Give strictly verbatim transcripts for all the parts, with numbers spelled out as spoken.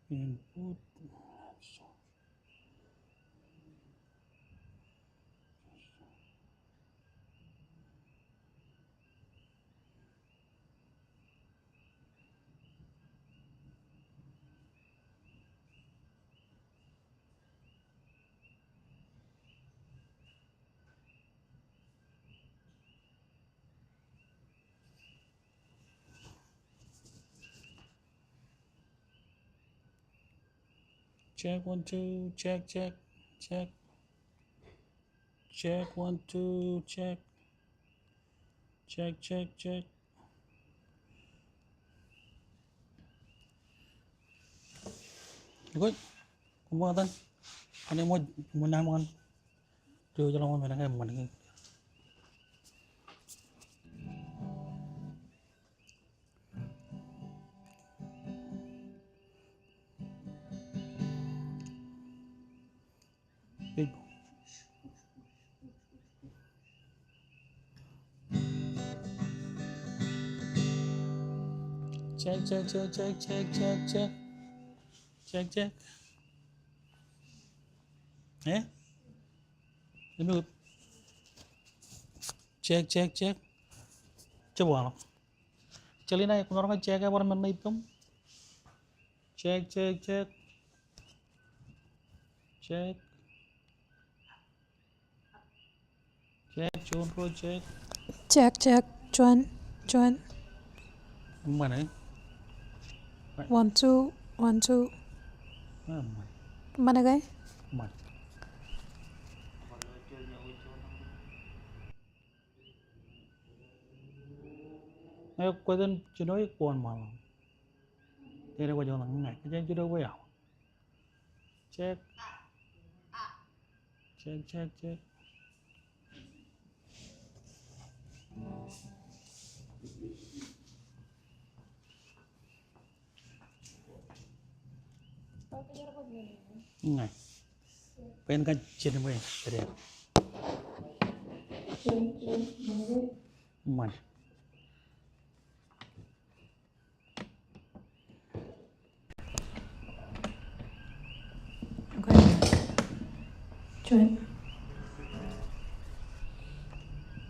Input. Check, one, two, check, check, check. Check, one, two, check. Check, check, check. Good. Koṃṃool etan. Eṃṃan, eṃṃan. Check, check, check, check. Check, check. Eh? Check, check, check. Check, one. Jelina, ekwōn ro check e bar men ṇe ippaṃ. Check, check, check. Check. Check, juon ro check. Check, check, juon, juon. Eṃṃan e? One, two, one, two. Ah, eṃṃan. Eṃṃan ke? Eṃṃan. Ñe kwōj jen jino e kwōn ṃaḷoñ. Tene kwōj jen ñe kwōj jen jino e awa. Check. Check, check, check. Ñe. Bwe en kajjitōk bwe en kajjitōk. Eṃṃan. Okay. Juon.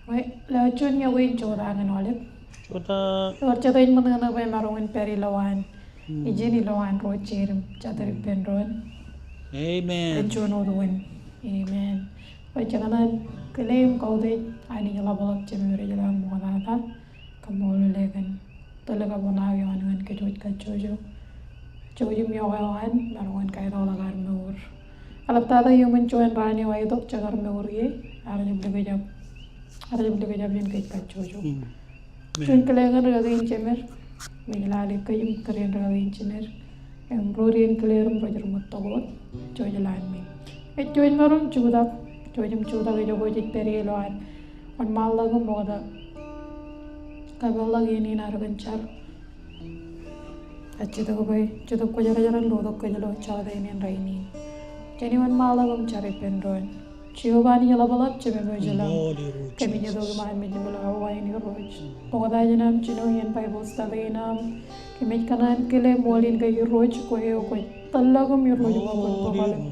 Wōt, lewōj juon ñe kwe in jota ñan aolep. Jota. Ewōr jete in ṃōṇōṇō bwe emaroñ in pād ilowaan. Hmm. Ijin ilowaan ro jeid im jatid ippān doon. Amen. Kōn juon wōt wōn. Amen. Bwe jekōṇaan kile im kautiej Anij ḷapḷap Jemem rej ḷak ṃoktata. Kaṃṃoolol e kōn tōl kab ṇa eo an ñan kōj wōj kajjojo. Jouj im iọkwe eo an, maroñ in kaitokḷọk ad mour. Eḷaptata iuṃwin juon raan eo aetok, jekar mour ie, ear jab likjab, ear jab likjab iien kōj kajjojo. Mm. Amen. Juon kile ñan rikaki in jemed, im ej lale kōj im kōrā in rikaki in jemed. Im ro rein kile ro im rej ṃōttok wōt, jouj lale men. Ej jouj maroñ jutak, jouj im jutak ijoko jej pād ie ilo ad wōnṃaanḷọk im oktak. Kapeḷḷọk iien in ad kōn jar. Ak Jetōb bwe, Jetōb kwōjarjar in lotok kōj ilo jota in rainin. Jān iwōnṃaanḷọk im jar ippān doon. Jeova Anij ḷapḷap, Jemem eo ilañ. Kōmij itok iṃaan mejān ilo awa in Irooj. Ṃokta jān aṃ jino iien Bible study in aṃ, kōmij kōṇaan kile ṃool in ke Irooj kwe eo kwōj tōllọk im Irooj kwōj bōkḷọk im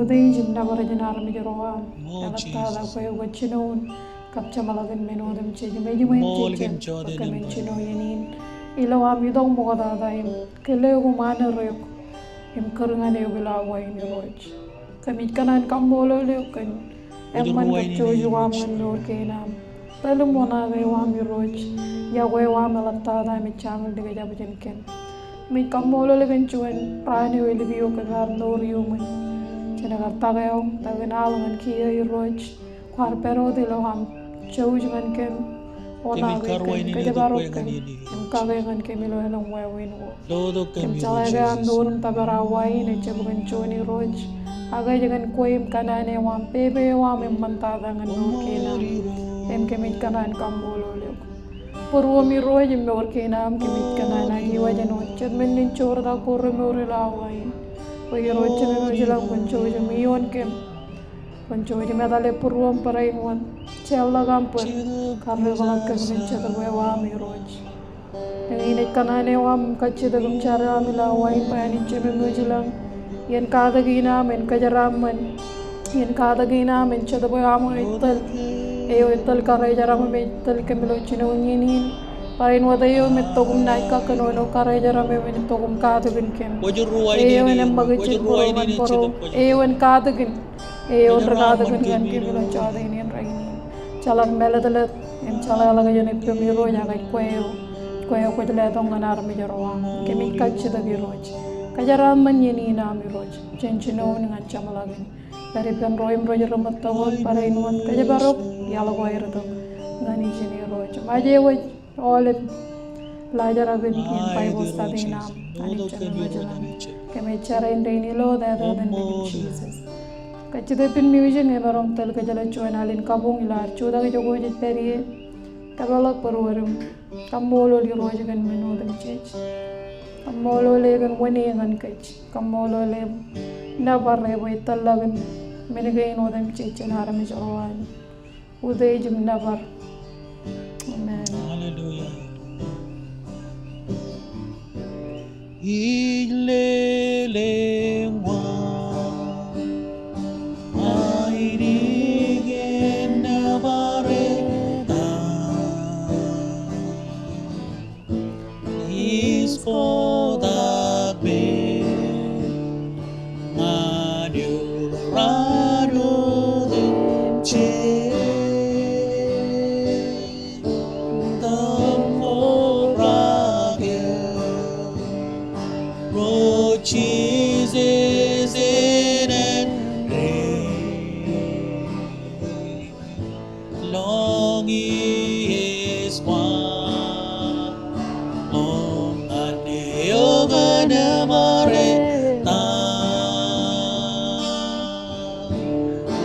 utiej im nōbar jān armej ro aṃ. Eḷaptata kwe eo kwōj jinoin kab jeṃḷọkin men otemjej im ejiṃwe im jejjet bwe kōmin jino iien in ilo aṃ itok ṃoktata im kile eok im anerre eok im kūr ñan eok ilo awa in Irooj. Kōmij kōṇaan kaṃṃoolol eok kōn eṃṃan kab jouj eo aṃ ñan mour kein am. Tōl im wōṇaake eo aṃ Irooj, iọkwe eo aṃ eḷaptata im ejjañin likjab jān kōm. Kōmij kaṃṃoolol eok kōn juon raan eo elip eok kōn ad mour iuṃwin. Jen kar tak eok, tak in al ñan kiiō Irooj. Kwaar pād wōt ilo aṃ jouj ñan kōm, wōṇaake kōm, kōjparok kōm, im kake ñan kōm ilo elōñ wāween ko. Kōm jeḷā ke aṃ mour im tōpar awa in ejjab kōn juon Irooj, ak ej kōn kwe im kōṇaan eo aṃ, pepe eo aṃ eṃṃantata ñan mour kein am. Im kōmij kōṇaan kaṃṃoolol eok. Būruōm Irooj im mour kein am kōmij kōṇaan aje waj āinwōt jet men in joortak ko remour ilo awa in. Bwe Irooj Jemem eo ilañ kwōn jouj im iioon kōm. Kwōn jouj im etale būruōm barāinwōt jeorḷọk am bwe karreoḷọk kōm kōn jetōb eo aṃ Irooj. Eñin ej kōṇaan eo aṃ kajjitōk im jar eo aṃ ilo awa in bwe Anij Jemem eo ilañ. Iien katak in am en kōjeraaṃṃan. Iien katak in am en jetōb eo aṃ eo ej tōl. Eo ej tōl karejeram im ej tōl kōm ilo jinoin iien in. Barāinwōt eo im ettok im naaj kakkōnono karejeram eo im ettok im katakin kōm. Eo en eṃṃakūt jān būruōm ñan būruōm. Eo en katakin. Eo en ri katakin ñan kōm ilo jota in rainin. Jeḷak mālōtlōt im jeḷāḷọkjeṇ ippaṃ Irooj ak ej kwe eo, kwe eo kwōj letok ñan armej ro aṃ. Kōmij kajjitōk Irooj. Kōjeraaṃṃan iien in am Irooj. Jān jinoin ñan jeṃḷọkin. Pād ippān ro im rej reṃōttok wōt barāinwōt kōjparok iaḷ ko aer itok ñan ijin Irooj. Im aje wōj aolep laajrak in iien Bible study in am, Anij Jemem eo ilañ. Kōmij jar āindein ilo etan Nejūṃ Jisōs. Kajjitōk ippān music emaroñ tōl kōj ilo juon alen kabuñ ilo ad jutak ijo kwōj pād ie. Kōpeḷḷọk būruod im kaṃṃoolol Irooj kōn men otemjej. Kaṃṃoolol e kōn wōn e ñan kōj. Kaṃṃoolol e nōbar e bwe ej tōllọk in men kein otemjej jān armej ro an. Utiej im nōbar. Amen. Hallelujah. Ij lelengwa, ainikien nōbar etan. Ij kotak pād ñan ioon raan otemjej. Ṃoktata ke ro Jisōs en āindein. Lọñiiō ej kwaḷọk ñan eok nōbar etan.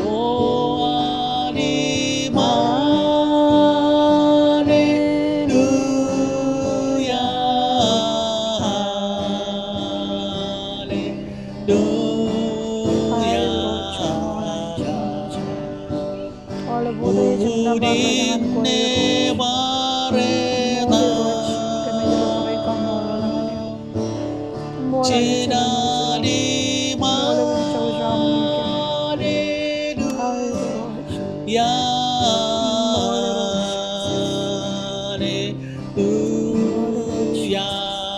O alim, hallelujah, hallelujah. Aolep utiej im nōbar rej ñan kwe Irooj. Ṃool Irooj, kōmij roñ rej kaṃṃoolol ñan eok. Ṃool Anij Jemem eo ilañ. Ṃool eok im jouj aṃ ñan kōm. Aolep Irooj. Ṃool Irooj.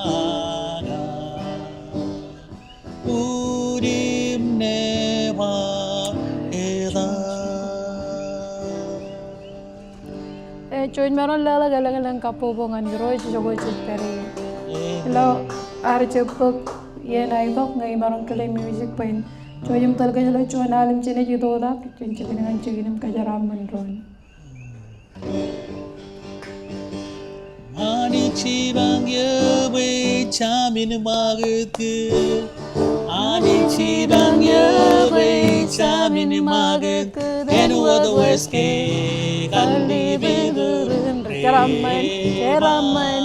Ṃool Irooj. Udim neba eda. Ej juon maroñ leḷọk elōñlōñ kabbokbok ñan Irooj ijo kwōj pād ie. Ilo ad jab bōk iien aetok ñe imaroñ kile music bwe in jouj im tōl kōj ilo juon alen jenaaj itok tok, juon jikin ñan jikin im kōjeraaṃṃan doon. Anij jipañ eō bwe ij jamin ṃakūt kōj. Anij jipañ eō bwe ij jamin ṃakūt kōj. Āinwōt wōj ke kallib ikūrūn ri jeraaṃṃan, jeraaṃṃan.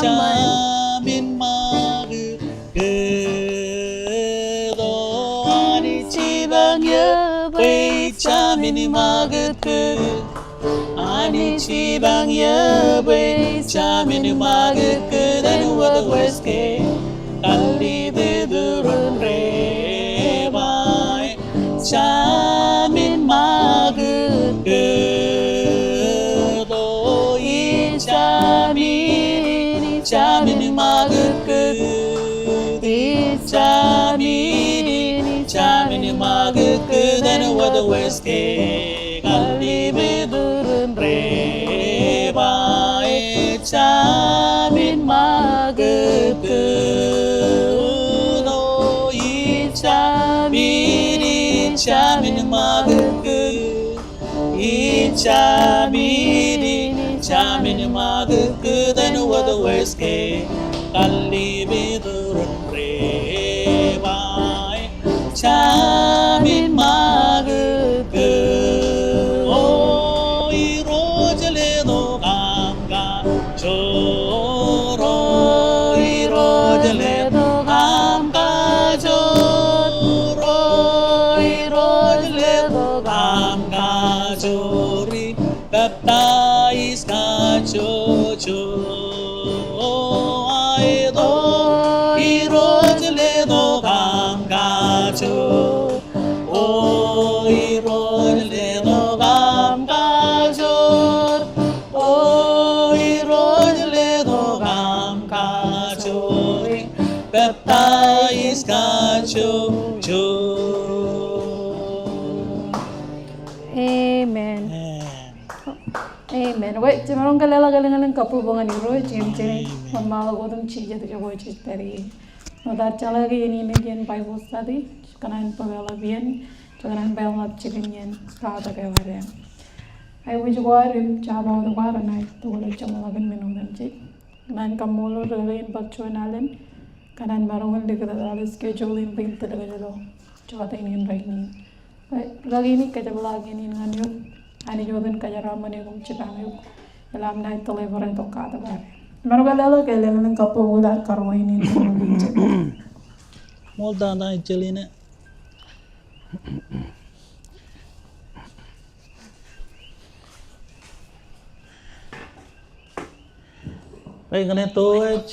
Jamin ṃakūt kōj. O Anij jipañ eō bwe ij jamin ṃakūtkūt. Anij jipañ eō bwe jamin ṃakūtkūt āinwōt Wes ke kallimiturin rej ba, jamin ṃakūtkūt. O ij jamin, jamin ṃakūtkūt. Ij jamin, jamin ṃakūtkūt āinwōt Wes ke kallimiturin rej ba, jamin ṃakūtkūt. O ij jamin, ij jamin ṃakūtkūt. Ij jamin, ij jamin ṃakūtkūt āinwōt Wes ke kallimiturin rej ba, jamin ṃakūtkūt. O Irooj, letok aṃ kajoor. O Irooj, letok aṃ kajoor. O Irooj, letok aṃ kajoor. Im peptaij kajjojo aet. O Irooj, letok aṃ kajoor. O Irooj, letok aṃ kajoor. O Irooj, letok aṃ kajoor. Peptaij kajjojo. Amen. Amen. Amen. Wōt, jemaroñ ke leḷọk elōñlōñ kabbokbok ñan Irooj, im jenaaj wōnṃaanḷọk wōt im jijet ijoko jej pād ie. Ṃokta jeḷā ke iien in ej iien Bible study, kōṇaan bōk eḷap iien, kōṇaan bōk eḷap jikin iien katak eo ad. Aikuj ko ad im jabawōt ko ad, enaaj tokjān jeṃḷọkin men otemjej. Kōṇaan kaṃṃoolol ri-kaki in bar juon alen, kōṇaan maroñ in likūt eḷap schedule in bwe in tōl kōj ilo jota in rainin. Ri-kaki in, kōjepḷaak iien in ñan eok, Anij wōt en kōjeraaṃṃan eok im jipañ eok, ilo aṃ naaj tōl e barāinwōt katak eo ad. Jemaroñ ke leḷọk elōñlōñ kabbokbok ilo ad karuwainene. Ṃool tata ejjeḷ in e. Ej ñan e to ej.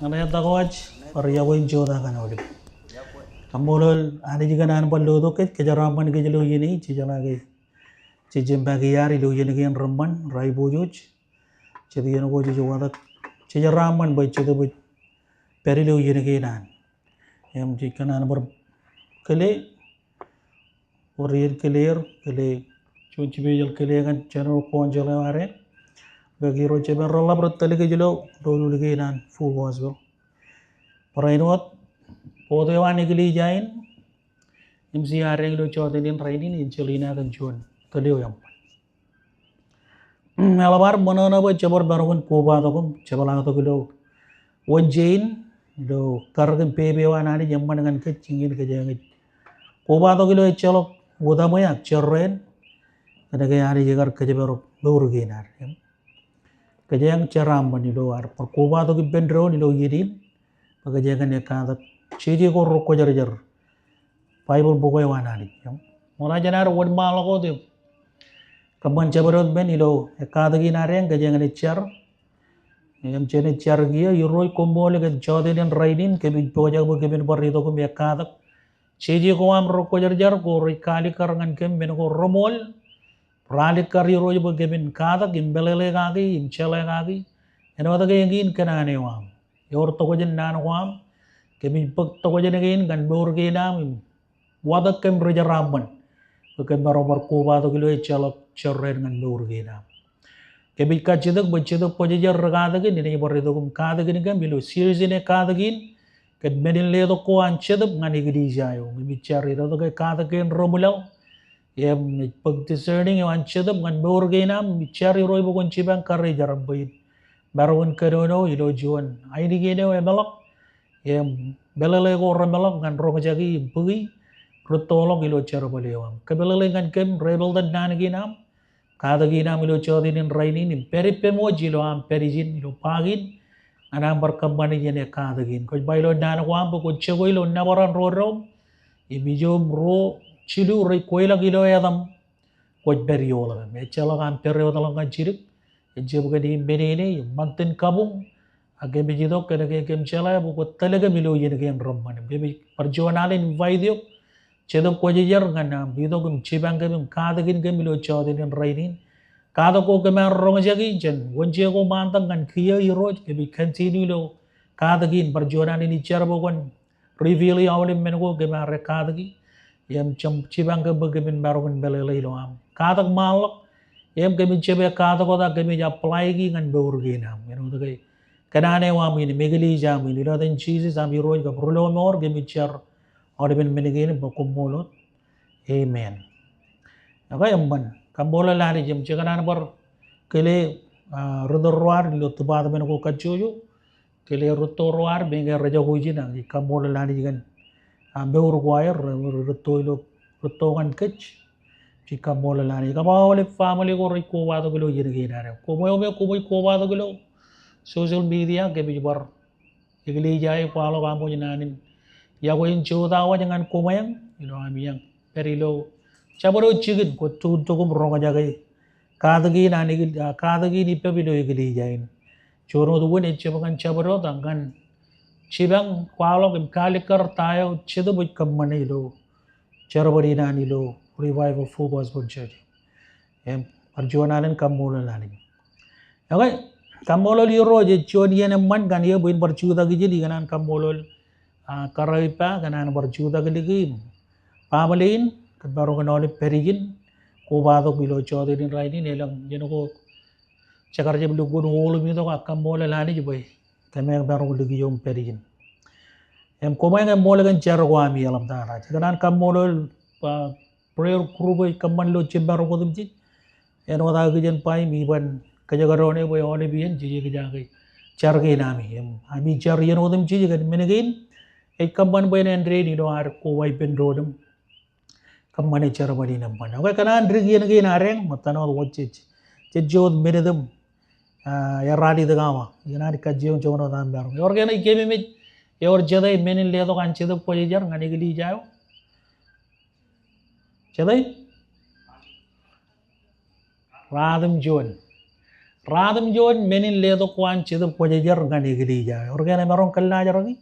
Ñan e to ej. Bar iọkwe in jota kaṇ aolep. Kaṃṃoolol Anij kōn an bar lotok kōj, kōjeraaṃṃan kōj ilo iien in, jej jeḷā ke jej jab backyard ilo iien kein reṃṃan, rej pojoj. Jet iien ko jej watōk, jej jeraaṃṃan bwe Jetōb ej pād ilo iien kein an. Im jej kōṇaan bar kile, bar iien kile er, kile, juon special kile ñan General Council eo ad. Bwe Irooj jab bar reḷḷap rej tōl kōj ilo, ilo lukkuun an Full Gospel. Barāinwōt, board eo an eklejia in, im C R eo ilo jota in rainin, ejjeḷ in kōn juon tōl eo eṃṃan. Eḷap ad ṃōṇōṇō bwe jebōd maroñ in kobatok im jepḷaaktok ilo wōnje in, ilo karōk im pepe eo an Anij eṃṃan ñan kōj, iien in kōjeañ ej kobatok ilo ejjeḷọk utaṃwe ak jorrāān, kōnke Anij ekar kōjparok mour kein ad. Kōjeañ jeraaṃṃan ilo ad bar kobatok ippān doon ilo iien in, bwe kōjeañ ekkatak jeje ko rekwōjarjar Baibōḷ bok eo an Anij. Ṃokta jān ad wōnṃaanḷọk wōt im kōṃṃan jabdewōt men ilo ekkatak in ad eñ, kōjeañ jar. Im jān jar kiiō, Irooj koṃṃool kōn jota in rainin, kōmij pojak bwe kōmin bar itok im ekkatak jeje ko aṃ rekwōjarjar ko rej kaalikkar ñan kōm, men ko reṃool. Bar alikkar Irooj bwe kōmin katak im meḷeḷe kaki im jeḷā kaki āinwōt ke eñin kōṇaan eo aṃ. Ewōr tokjān naan ko aṃ. Kōmij bōk tokjān kein ñan mour kein aṃ im watōk kōm ri-jeraaṃṃan bwe kōm maroñ bar kobatok ilo ejjeḷọk jorrāān ñan mour kein aṃ. Kōmij kajjitōk bwe Jetōb Kwōjarjar ri-katakin enaaj bar itok im katakin kōm ilo series in e katakin kōn men in letok ko an Jetōb ñan eklejia eo. Im ij jar ilo tok e katakin reṃwilaḷ im ej bōk discerning eo an Jetōb ñan mour kein aṃ, im ij jar Irooj bwe kwōn jipañ karijer aṃ bwe in maroñ in kōnono ilo juon ainikien eo emeḷọk im meḷeḷe ko remeḷọk ñan roñjake im bōki rūttoḷọk ilo jerbal eo aṃ. Kōmeḷeḷe ñan kōm ri-pāltan naan kein aṃ, katakin aṃ ilo jota in rainin im pād ippemwōj ilo aṃ pād ijin ilo ba kein ñan aṃ bar kōṃṃan iien e katakin. Kwōj ba ilo naan ko aṃ bwe kwōn jokwe ilo nōbar an ro doṃ im ijo im ruo jilu rej kweilọk ilo etaṃ kwōj pād ioḷaṃ. Im ejjeḷọk aṃ pād ioḷaṃ ñan jidik, ejjab kōn im men in, im ṃantin kabuñ, ak kōmij itok kōnke kōm jeḷā bwe kwōj tōl kōm ilo iien kein reṃṃan. Im kōmij bar juon alen invite eok, Jetōb Kwōjarjar ñan aṃ itok im jipañ kōm im katakin kōm ilo jota in rainin. Katak ko kōm ar roñjake jān wōnje ko ṃaantak ñan kiiō Irooj, kōmij continue ilo katak in, bar juon alen ij jar bwe kwōn reveal e aolep men ko kōm ar kataki. Im jab jipañ kōm bwe kōmin maroñ in meḷeḷe ilo aṃ katak ṃaanḷọk. Im kōmij jab katak wōt ak kōmij apply e ñan mour kein aṃ. Āinwōt ke kōṇaan eo aṃ in im eklejia aṃ in, ilo etan Jisōs aṃ Irooj kab Rilọmọọr kōmij jar aolepen men kein bwe koṃṃool wōt. Amen. Okay, eṃṃan. Kaṃṃoolol Anij. Im jekōṇaan bar kile, ah, ri tōl ro ad ilo department ko kajjojo. Kile rūtto ro ad, meñe rej jako ijin, ak ij kaṃṃoolol Anij kōn, ah, mour ko aer, rūtto ilo, rūtto ñan kōj. Ij kaṃṃoolol Anij. Kab aolep family ko rej kobatok ilo iien kein ad. Koṃ eo me koṃij kobatok ilo social media, kōmij bar eklejia e kwaḷọk aṃ wōj naan in yokwe in jota wōj ñan koṃeañ ilo aṃ iaan pād ilo jabdewōt jikin kwōj tūtūk im roñjake katak in an ekle-, ah, katak in ippaṃ ilo eklejia in. Juon wōt uwin ejjab ñan jabdewōt ak ñan jipañ kwaḷọk im kalikkar ta eo Jetōb ej kōṃṃane ilo jerbal in an ilo Revival Full Gospel Church. Im bar juon alen kaṃṃoolol Anij. Okay, kaṃṃoolol Irooj, ej juon iien eṃṃan kaṇ eō bwe in bar jutak ijin. Ikōṇaan kaṃṃoolol, ah, kōrā-ippa, kōṇaan bar jutak likūt im family in, kōn maroñ in aolep pād ijin kobatok ilo jota in rainin. Elōñ iien ko jekar jab lukkuun oḷ im itok ak kaṃṃoolol Anij bwe kōmeañ maroñ likūt eo im pād ijin. Im koṃeañ eṃṃool kōn jar ko aṃ eḷap ta. Jekōṇaan kaṃṃoolol, ah, prayer group eo ej kōṃṃan ilo jimmarok otemjej. Āinwōt aō kijenpa im iban kōjekdọọn e bwe aolep iien jej ekjake jar kein ami. Im ami jar iien otemjej kōn men kein ej kōṃṃan bwe en āindein ilo ad koba ippān doon im kōṃṃane jerbal in eṃṃan. Okay, kōṇaan dik iien kein adeañ, ṃōttan wōt jej, jej jot minit im, ah, earalitōk awa. Ikōṇaan kajjioñ joñan wōt aṃ maroñ. Ewōr ke enaaj keememej, ewōr jete men in letok an Jetōb Kwōjarjar ñan eklejia eo? Jete? Ratimjuon. Ratimjuon men in letok ko an Jetōb Kwōjarjar ñan eklejia eo. Ewōr ke enaaj maroñ kōllaajraki?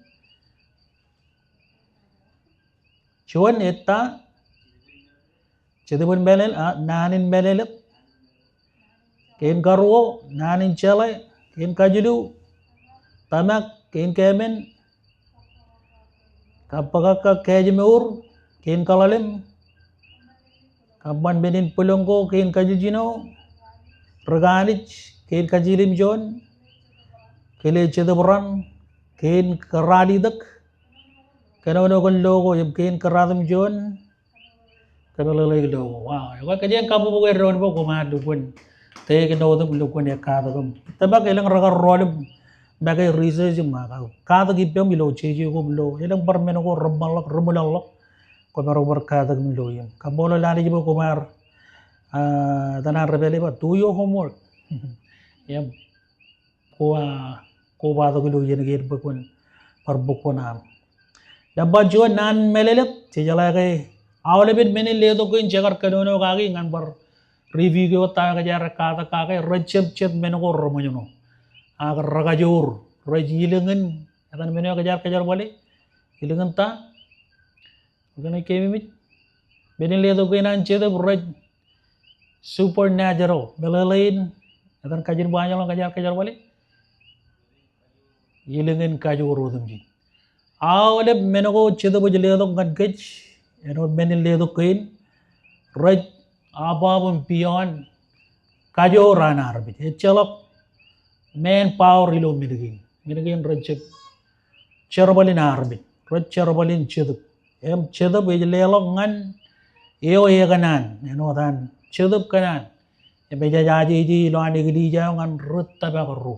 Juon, eta? Jetōb in mālōtlōt, ah, naan in mālōtlōt. Kein karuo, naan in jeḷā. Kein kajilu, tōmak. Kein kāmen, kabbōkaka, kāājmour. Kein kaḷalem, kab ṃan men in bwilōñ ko. Kein kajiljino, ri Anij. Kein kajiljilimjuon, kile Jetōb raṇ. Kein kōralitōk, kōnono kōn lo ko. Im kein kōratimjuon, kōmeḷeḷeik lo ko. Wow, ekwe kōjeañ kabbokbok eddoin bwe koṃ ar lukkuun take note im lukkuun ekkatak im. Tōmak elōñ rekar rọọl im make research im katak ippaṃ ilo jeje ko im lo. Elōñ bar men ko reṃṃanḷọk, reṃwilaḷḷọk. Koṃ maroñ bar katak im lo im. Kaṃṃoolol Anij bwe koṃ ar, ah, etan an ri pālle ej ba, do your homework. Im ko, ah, kobatok ilo iien kein bwe kwōn bar bōk kuṇaaṃ. Nōṃba juon, naan in mālōtlōt. Jejeḷā ke aolepen men in letok kein jekar kōnono kaki ñan bar review ke wōt ta eo kōjeañ katak kake, rej jab jet men ko reṃōjṇo. Ak rekajoor, rej ilōñin, etan men eo kōjeañ kōjerbale, ilōñin ta? Ewōr ke enaaj keememej? Men in letok kein an Jetōb rej supernatural. Meḷeḷein, etan kajin Ṃajeḷ eo kōjeañ kōjerbale? Ilōñin kajoor otemjej. Aolep men ko Jetōb ej letok ñan kōj, āinwōt men in letok kein, rej above and beyond kajoor an armej. Ejjeḷọk manpower ilo men kein. Men kein rej jab jerbal in armej, rej jerbal in jetōb. Im Jetōb ej leḷọk ñan eo ekōṇaan, āinwōt an Jetōb kōṇaan. Im ejaje ilo an eklejia eo ñan ri tōmak ro.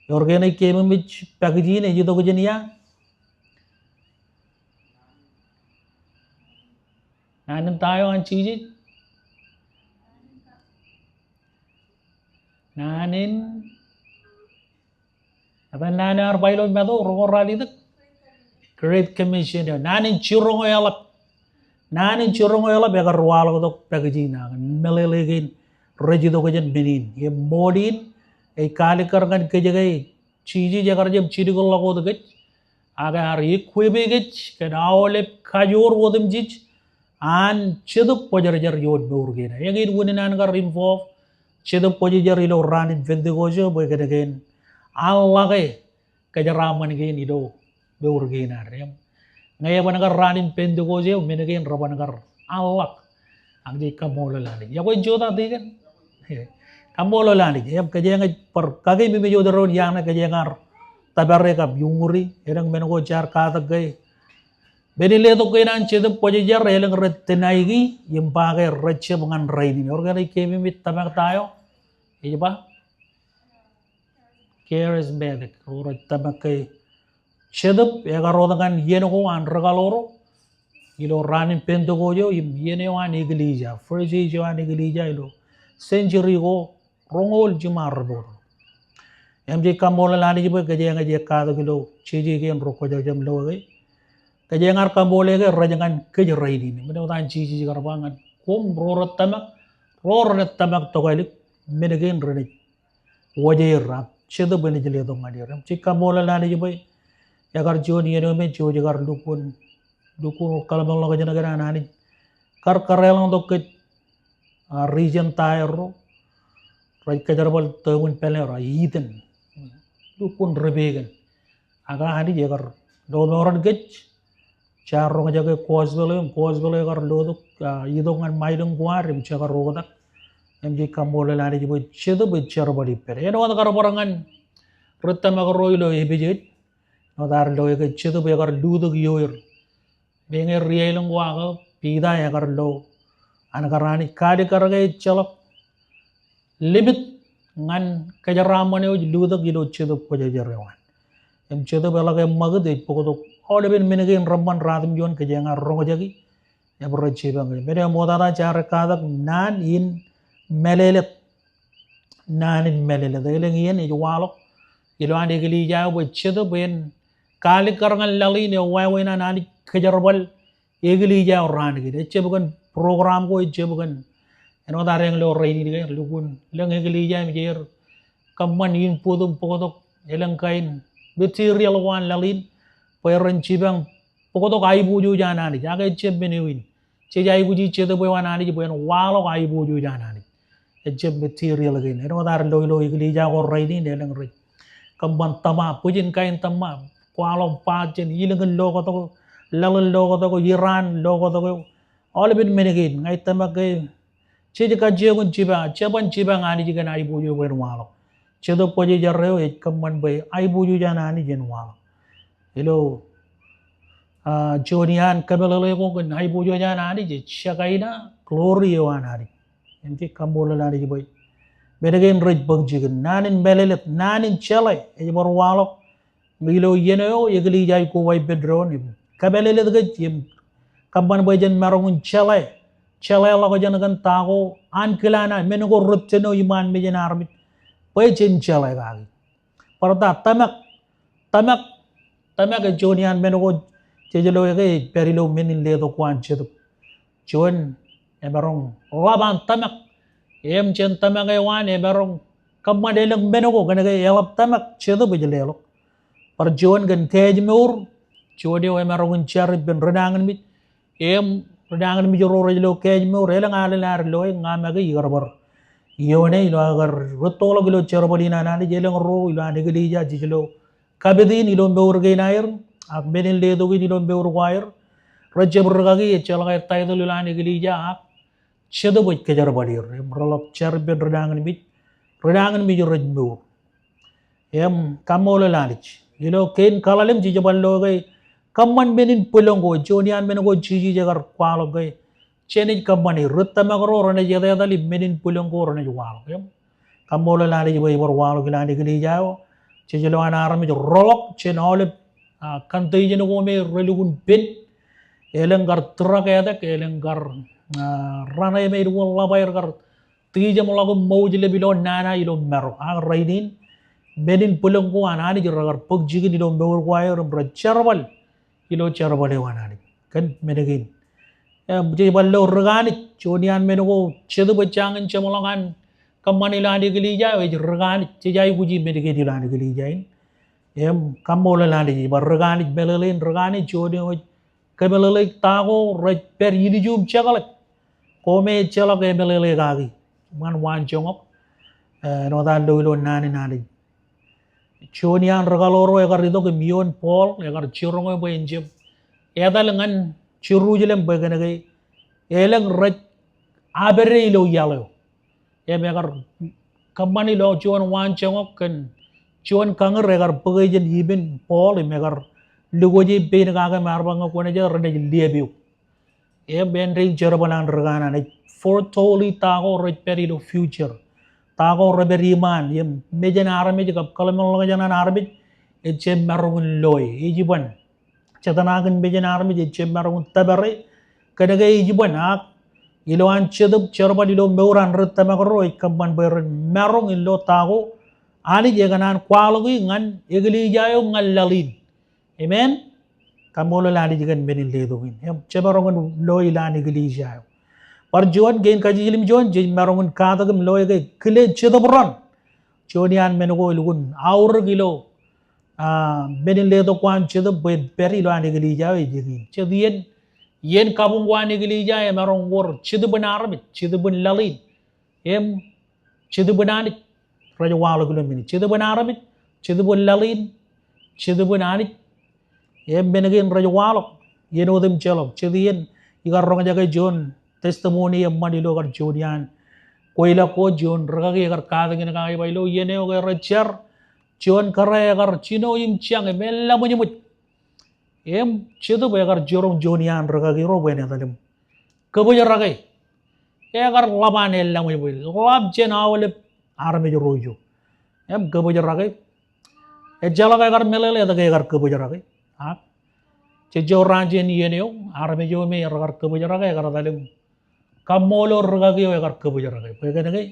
Ewōr ke enaaj keememej pakijin ej itok jān ia? Naan in ta eo an Jisōs? Naan in, etan naan eo ear ba ilo Matu roñoul ralitōk? Great Commission eo. Naan in jiroñeḷọk. Naan in jiroñ eḷap ekar waḷọktok pakijin ak meḷeḷe kein rej itok jān men in. Im ṃool in ej kaalikkar ñan kōj ke Jisōs ekar jab jilkinḷọk wōt kōj ak ear equip e kōj kōn aolep kajoor otemjej an Jetōb Kwōjarjar ioon mour kein. Eñin unin an kar involve Jetōb Kwōjarjar ilo raan in Pentekost eo bwe kōn kein an ḷak e kōjeraaṃṃan kein ilo mour kein ad. Im ñe eban kar raan in Pentekost eo, men kein reban kar an ḷak. Ak jej kaṃṃoolol Anij. Iọkwe jota tikōn. Kaṃṃoolol Anij. Im kōjeañ ej bar kakememej wōt doon iaan kōjeañ ar tōpare kab iuññuri elōñ men ko jaar katak ke men in letok kein an Jetōb Kwōjarjar elōñ rej tōnaiki im ba ke rejjab ñan rainin. Ewōr ke ej kememej tōmak ta eo? Ej ba charismatic, ro rej tōmak ke Jetōb ekar wōt ñan iien ko an rūkaḷoor ro ilo raan in Pentekost eo im iien eo an eklejia, first age eo an eklejia ilo century ko roñoul jiṃa ri bōktok. Im jej kaṃṃoolol Anij bwe kōjeañ ej ekkatak ilo jeje kein ro kwōjarjar im loe ke. Kōjeañ ar kaṃṃoolol e ke rej ñan kōj rainin. Men eo etan Jisōs kar ba ñan koṃ ro rej tōmak, ro rej tōmak tokālik men kein renaaj wōj er ak Jetōb enaaj letok ñan er. Im jej kaṃṃoolol Anij bwe ekar juon iien eo me jej kar lukkuun, lukkuun kōḷmānḷọkjeṇ kōn an Anij kar kōrreḷọñtok kōj, a, region ta erro rej kōjerbal tōmwin pālle ro Eden. Lukkuun ripeken. Ak Anij ekar lọmọọren kōj jaar roñjake gospel eo, im gospel eo ekar lotok, a, itok ñan ṃailōñ ko ad im jekar oktak. Im jej kaṃṃoolol Anij bwe Jetōb ej jerbal ippād. Āinwōt kar bar ñan ri tōmak ro ilo Epesōs, āinwōt ad loe ke Jetōb ekar lutōk ioer. Meñe riaelōñ ko ak Piter ekar lo an kar Anij kaalikkar ke ejjeḷọk limit ñan kōjeraaṃṃan eo ej lutōk ilo Jetōb Kwōjarjar eo an. Im Jetōb eḷak eṃṃakūt ej bōktok aolepen men kein reṃṃan ratimjuon kōjeañ ar roñjaki im rej jipañ kōj. Men eo ṃoktata jaar ekkatak naan in mālōtlōt. Naan in mālōtlōt. Elōñ iien ej waḷọk ilowaan eklejia eo bwe Jetōb en kaalikkar ñan laḷ in eo wāween an Anij kōjerbal eklejia eo raan kein. Ejjab kōn program ko, ejjab kōn, āinwōt ad eñ lo rainin ke, lukkuun lōñ eklejia im jeer kōṃṃan input im bōktok elōñ kain material ko an laḷ in bwe ren jipañ bōktok aiboojoj an Anij. Ak ejjab men eo in. Jej aikuji Jetōb eo an Anij bwe en waḷọk aiboojoj an Anij. Ejjab material kein. Āinwōt ad lo ilo eklejia ko rainin, elōñ rej kōṃṃan tōṃa, bwijin kain tōṃa, kwaḷọk baat jān ilikin lokotok eo, laḷ in lokotok eo, iraan lokotok eo. Aolepen men kein, ña ij tōmak ke jej kajjioñ in jipañ, jeban jipañ Anij kōn aiboojoj bwe en waḷọk. Jetōb Kwōjarjar eo ej kōṃṃan bwe aiboojoj an Anij en waḷọk. Ilo, a, juon iaan kōmeḷeḷe ko kōn aiboojoj an Anij ej Shekinah glory eo an Anij. Im jej kaṃṃoolol Anij bwe men kein rej bōk jikin. Naan in mālōtlōt, naan in jeḷā ej bar waḷọk ilo iien eo eklejia ej koba ippān doon im kapālōtlōt kōj im kōṃṃan bwe jen maroñ in jeḷā, jeḷāḷọkjeṇ kōn ta ko ankilaan, men ko rej jino iṃaan mejān armej bwe jen jeḷā kaki. Bar ta? Tōmak, tōmak, tōmak ej juon iaan men ko jej loe ke ej pād ilo men in letok ko an Jetōb. Juon emaroñ ḷap an tōmak. Im jān tōmak eo an emaroñ kōṃṃan elōñ men ko kōnke eḷap tōmak Jetōb ej leḷọk. Bar juon kōn kāājmour, juon eo emaroñ in jar ippān ri nañinmej. Im ri nañinmej ro rej lo kāājmour, elōñ alen ad loe, ña make ikar bar ioone ilo aō kar rūttoḷọk ilo jerbal in an Anij, elōñ ro ilowaan eklejia jej lo kapit in ilo mour kein aer, ak men in letok in ilo mour ko aer. Rejjab rikaki, ejjeḷọk aer title ilowaan eklejia, ak Jetōb ej kōjerbal er. Im reḷap jar ippān ri nañinmej, ri nañinmej rej mour. Im kaṃṃoolol Anij. Ilo kein kaḷalem jej bar lo ke kōṃṃan men in bwilōñ ko, juon iaan men ko Jisōs ekar kwaḷọk ke jenaaj kōṃṃane. Ri tōmak ro renaaj etetal im men in bwilōñ ko renaaj waḷọk. Im kaṃṃoolol Anij bwe ej bar waḷọk ilowaan eklejia eo. Jej lo an armej roḷọk jān aolep, a, condition ko me relukkuun pen. Elōñ kar drug addict, elōñ kar, a, raan eo me elukkuun ḷap aer kar tijeṃḷọk im ṃōujlep ilo nana ilo maro. Ak rainin, men in bwilōñ ko an Anij rekar bōk jikin ilo mour ko aer im rej jerbal ilo jerbal eo an Anij. Kōn men kein Im, jej bar lo ri-Anij, juon iaan men ko Jetōb ej jañin jeṃḷọk an kōṃṃan ilowaan eklejia eo ej ri-Anij, jej aikuji men kein ilowaan eklejia in. Im, kaṃṃoolol Anij, ej bar ri-Anij meḷeḷein, ri-Anij juon eo ej kōmeḷeḷeik ta ko rej pād ilju im jekḷaj. Ko me ejjeḷọk emeḷeḷe kaki ñan waanjoñak, eh, āinwōt an lo ilo naan in Anij. Juon iaan ri-kaḷoor eo ekar itok im ioon Paul, ekar jiroñ e bwe en jab etal ñan Jerusalem bwe kōnke elōñ rej apede ilo iaḷ eo. Im ekar kōṃṃan ilo juon waanjoñak kōn juon kañūr ekar bōk e jān ippān Paul im ekar likwoje pein kake im ear ba ñe kwōnaaj etal renaaj liep eok. Im āindein jerbal an ri-kanaan ej foretold e ta ko rej pād ilo future. Ta ko rej pād iṃaan, im mejān armej kab kōḷmānḷọkjeṇ an armej ejjab maroñ in loe, ej iban. Jete nañin mejān armej ejjab maroñ in tōpare, kōnke ej iban ak ilowaan Jetōb jerbal ilo mour an ri tōmak ro ej kōṃṃan bwe ren maroñ in lo ta ko Anij ekōṇaan kwaḷọki ñan eklejia eo ñan laḷ in. Amen. Kaṃṃoolol Anij kōn men in letok in. Im, jemaroñ in loe ilowaan eklejia eo. Bar juon kein kajiljilimjuon, jej maroñ in katak im loe ke kile Jetōb ran. Juon iaan men ko elukkuun aorōk ilo, ah, men in letok ko an Jetōb bwe en pād ilowaan eklejia eo ej eñin. Jet iien, iien kabuñ ko an eklejia emaroñ wōr jetōb in armej, jetōb in laḷ in. Im, jetōb in Anij rej waḷọk ilo men in. Jetōb in armej, jetōb in laḷ in, jetōb in Anij. Im men kein rej waḷọk iien otemjeḷọk. Jet iien ikar roñjake juon testimony eṃṃan ilo kar juon iaan kweilọk ko, juon rikaki ekar katakin kake ej ba ilo iien eo ke rej jar juon kōrā ekar jino im jañ im eḷḷaṃōjṃōj. Im Jetōb ekar jiroñ juon iaan rikaki ro bwe en etal im kōbōjrake. Ekar ḷap an eḷḷaṃōjṃōj, ḷap jān aolep armej ro ijo. Im kōbōjrake. Ejjeḷọk ekar meḷeḷe etke ekar kōbōjrake. Ak jejjo raan jān iien eo, armej eo me rekar kōbōjrake ekar etal im kaṃṃoolol rikaki eo ekar kōbōjrake. Bwe kōnke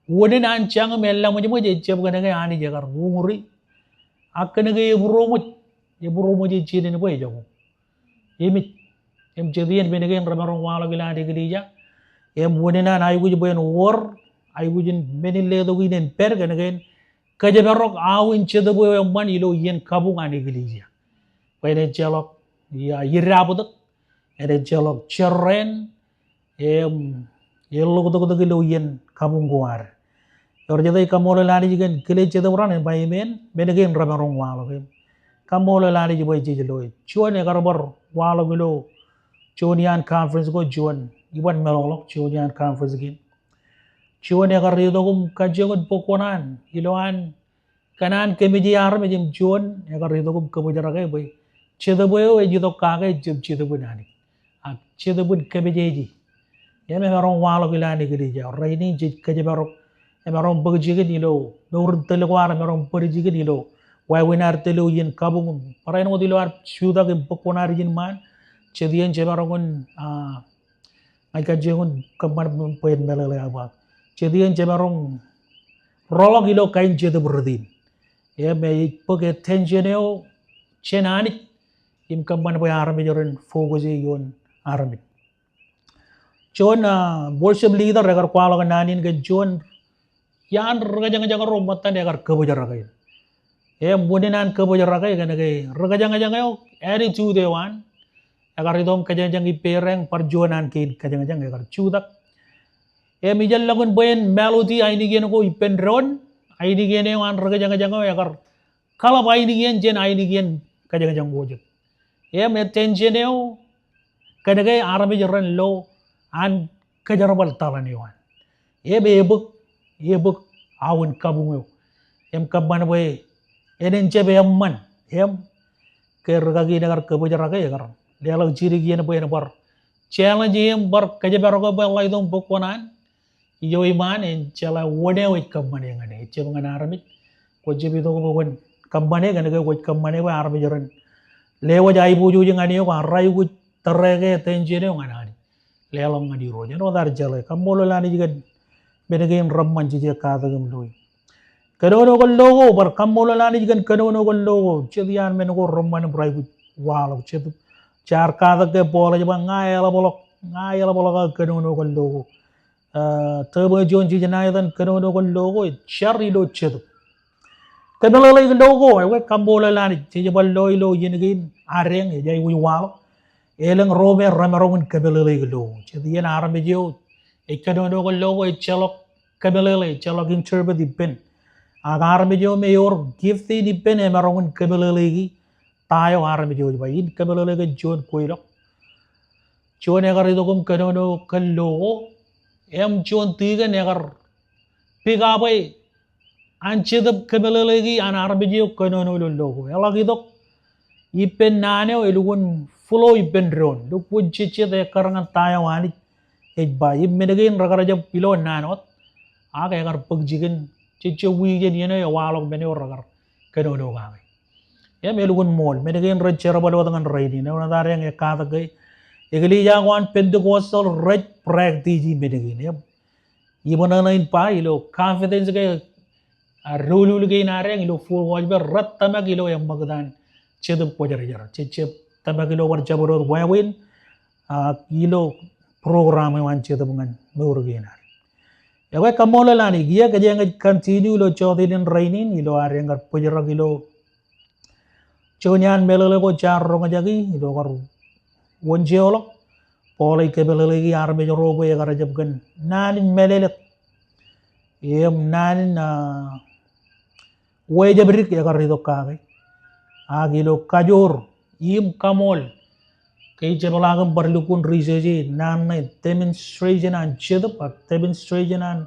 unin an jañ im eḷḷaṃōjṃōj ejjab kōnke Anij ekar uñūri. Ak kōnke ebūroṃōj, ebūroṃōj ej jinen bwe ejako. Im ej, im jet iien men kein remaroñ waḷọk ilowaan eklejia. Im unin an aikuj bwe en wōr, aikuj in men in letok in en pād kōnke en kōjparok aō in Jetōb eo eṃṃan ilo iien kabuñ an eklejia. Bwe en ejjeḷọk, ia, idaaptōk, en ejjeḷọk jerrāān, im, eḷḷoktōktōk ilo iien kabuñ ko ad. Ewōr jet ej kaṃṃoolol Anij kōn kile Jetōb ran, en ba amen, men kein remaroñ waḷọk im. Kaṃṃoolol Anij bwe jej loe. Juon ekar bar waḷọk ilo juon iaan conference ko juon, iban meḷọkḷọk juon iaan conference kein. Juon ekar itok im kajjioñ in bōk kuṇaan ilowaan kōṇaan kōmije armej im juon ekar itok im kōbōjrake bwe Jetōb eo ej itok kake ejjab Jetōb in Anij. Ak Jetōb in kōmejeje. Im emaroñ waḷọk ilowaan eklejia eo. Rainin jej kōjparok. Emaroñ bōk jikin ilo mour in tōl ko ad, emaroñ bōd jikin ilo wāween ad tōl eo iien kabuñ im barāinwōt ilo ad jutak im bōk kuṇaad ijin ṃaan. Jet iien jemaroñ in, ah, ña ij kajjioñ in kōṃṃan bwe en meḷeḷe aō ba, jet iien jemaroñ rọọlḷọk ilo kain Jetōb rot in. Im ej bōk attention eo jān Anij im kōṃṃan bwe armej ren focus e ioon armej. Juon, ah, worship leader ekar kwaḷọk naan in kōn juon iaan ri kōjañjañ ro ṃōttan ekar kōbōjrake. Im unin an kōbōjrake kōnke ri kōjañjañ eo, attitude eo an, ekar itok im kōjañjañ ippāer eñ bar juon an kein kōjañjañ ekar jutak. Im ijellọkin bwe en māloti ainikien ko ippān doon, ainikien eo an ri kōjañjañ eo ekar kaḷap ainikien jān ainikien kōjañjañ ko jet. Im attention eo kōnke armej ren lo an kōjerbal taḷan eo an. Im ebōk, ebōk aō in kabuñ eo. Im kōṃṃan bwe en en jab eṃṃan. Im ke rikaki in ekar kōbōjrake ekar leḷọk jidik iien bwe en bar challenge e im bar kōjparok e bwe eḷḷā itok im bōk kuṇaan. Ijo iṃaan en jeḷā wōn eo ej kōṃṃane ñan e, ejjab ñan armej. Kwōjjab itok bwe kwōn kōṃṃane kōnke kwōj kōṃṃane bwe armej ren lewōj aiboojoj ñan eok ak rej aikuj tōre ke attention eo ñan Anij. Leḷọk ñan Irooj. Āinwōt ad jeḷā. Kaṃṃoolol Anij kōn men kein reṃṃan jej katak im loe. Kōnono kōn lo ko, bar kaṃṃoolol Anij kōn kōnono kōn lo ko. Jet iaan men ko reṃṃan im rej aikuj waḷọk Jetōb. Jaar katak ke Paul ej ba, ña eḷapḷọk, ña eḷapḷọk aō kōnono kōn lo ko. Tōpar juon jiljino etan kōnono kōn lo ko ej jar ilo jetōb. Kōmeḷeḷeik lo ko, ekwe kaṃṃoolol Anij, jej bar lo ilo iien kein ad eñ, ej aikuj waḷọk. Elōñ ro me remaroñ in kōmeḷeḷeik lo ko. Jet iien armej eo ej kōnono kōn lo ko ejjeḷọk kōmeḷeḷe, ejjeḷọk interpret ippān. Ak armej eo me ewōr gifting ippān emaroñ in kōmeḷeḷeiki ta eo armej eo ej ba. In kōmeḷeḷe kōn juon kweilọk, juon ekar itok im kōnono kōn lo ko, im juon tikōn ekar pick up e an Jetōb kōmeḷeḷeiki an armej eo kōnono ilo lo ko. Eḷak itok ippān naan eo elukkuun flow ippān doon. Lukkuun jejjet ekkar ñan ta eo Anij ej ba. Im men kein rekar jab ilo naan wōt, ak ekar bōk jikin jejjab wiik jān iien eo ewaḷọk men eo rekar kōnono kake. Im elukkuun ṃool, men kein rej jerbal wōt ñan rainin. Āinwōt ad eñ ekkatak ke eklejia ko an Pentecostal rej practice men kein. Im iban ṇe in ba ilo confidence ke, a, doulul kein ad eñ ilo full gospel rej tōmak ilo eṃṃakūt an Jetōb Kwōjarjar. Jejjab tōmak ilo bar jabdewōt wāween, a, ilo program eo an Jetōb ñan mour kein ad. Ekwe kaṃṃoolol Anij, kiiō kōjeañ ej continue ilo jota in rainin ilo ad eñ kar bōjrak ilo juon iaan meḷeḷe ko jaar roñjake ilo kar wōnjeḷọk. Paul ej kōmeḷeḷeiki armej ro bwe ekar jab kōn naan in mālōtlōt im naan in, a, wejabdik ekar itok kake. Ak ilo kajoor im kaṃool, ke ij jepḷaak im bar lukkuun research e naan ṇe demonstration an Jetōb, ak demonstration an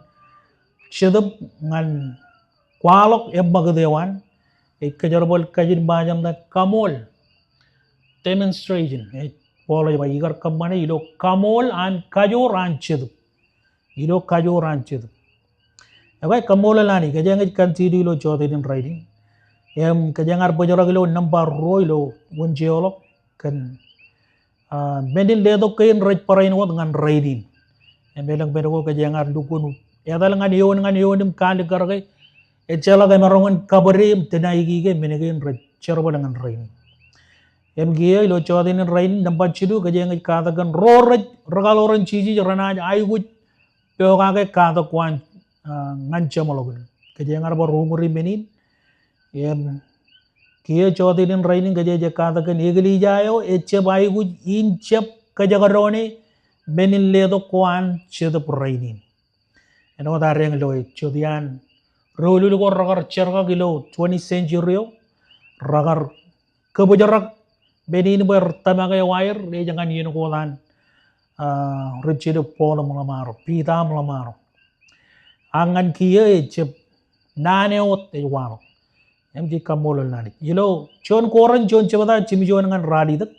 Jetōb ñan kwaḷọk eṃṃakūt eo an, ej kōjerbal kajin ba jān ṇe kaṃool. Demonstration, ej Paul ej ba ikar kōṃṃane ilo kaṃool an kajoor an Jetōb. Ilo kajoor an Jetōb. Ekwe kaṃṃoolol Anij, kōjeañ ej continue ilo jota in rainin. Im kōjeañ ar bōjrak ilo nōṃba ruo ilo wōnjeḷọk kōn, a, men in letok kein rej barāinwōt ñan rainin. Im elōñ men ko kōjeañ ar lukkuun etal ñan eoon ñan eoon im kaalikkar ke ejjeḷọk emaroñ in kabōde im deny-i ke men kein rej jerbal ñan rainin. Im kiiō ilo jota in rainin, nōṃba jilu, kōjeañ ej katak kōn ro rej rikaḷoor in Jisōs renaaj aikuj pokake katak ko an, a, ñan jeṃḷọkin. Kōjeañ ar bar uñūri men in. Im kiiō jota in rainin kōjeañ ej katak kōn eklejia eo ejjab aikuj in jab kōjekdọọn e men in letok ko an Jetōb rainin. Āinwōt ad eñ loe, jota iaan doulul ko rekar jerkak ilo twentieth century eo, rekar kōbōjrak men in bwe rej tōmak e wire, ej ñan iien ko an, a, ri-Jetōb Paul im ḷōṃaro, Peter im ḷōṃaro. Ak ñan kiiō ejjab naan eo wōt ej waḷọk. Im jej kaṃṃoolol Anij. Ilo juon Korint juon jebta jimjuon ñan ralitōk.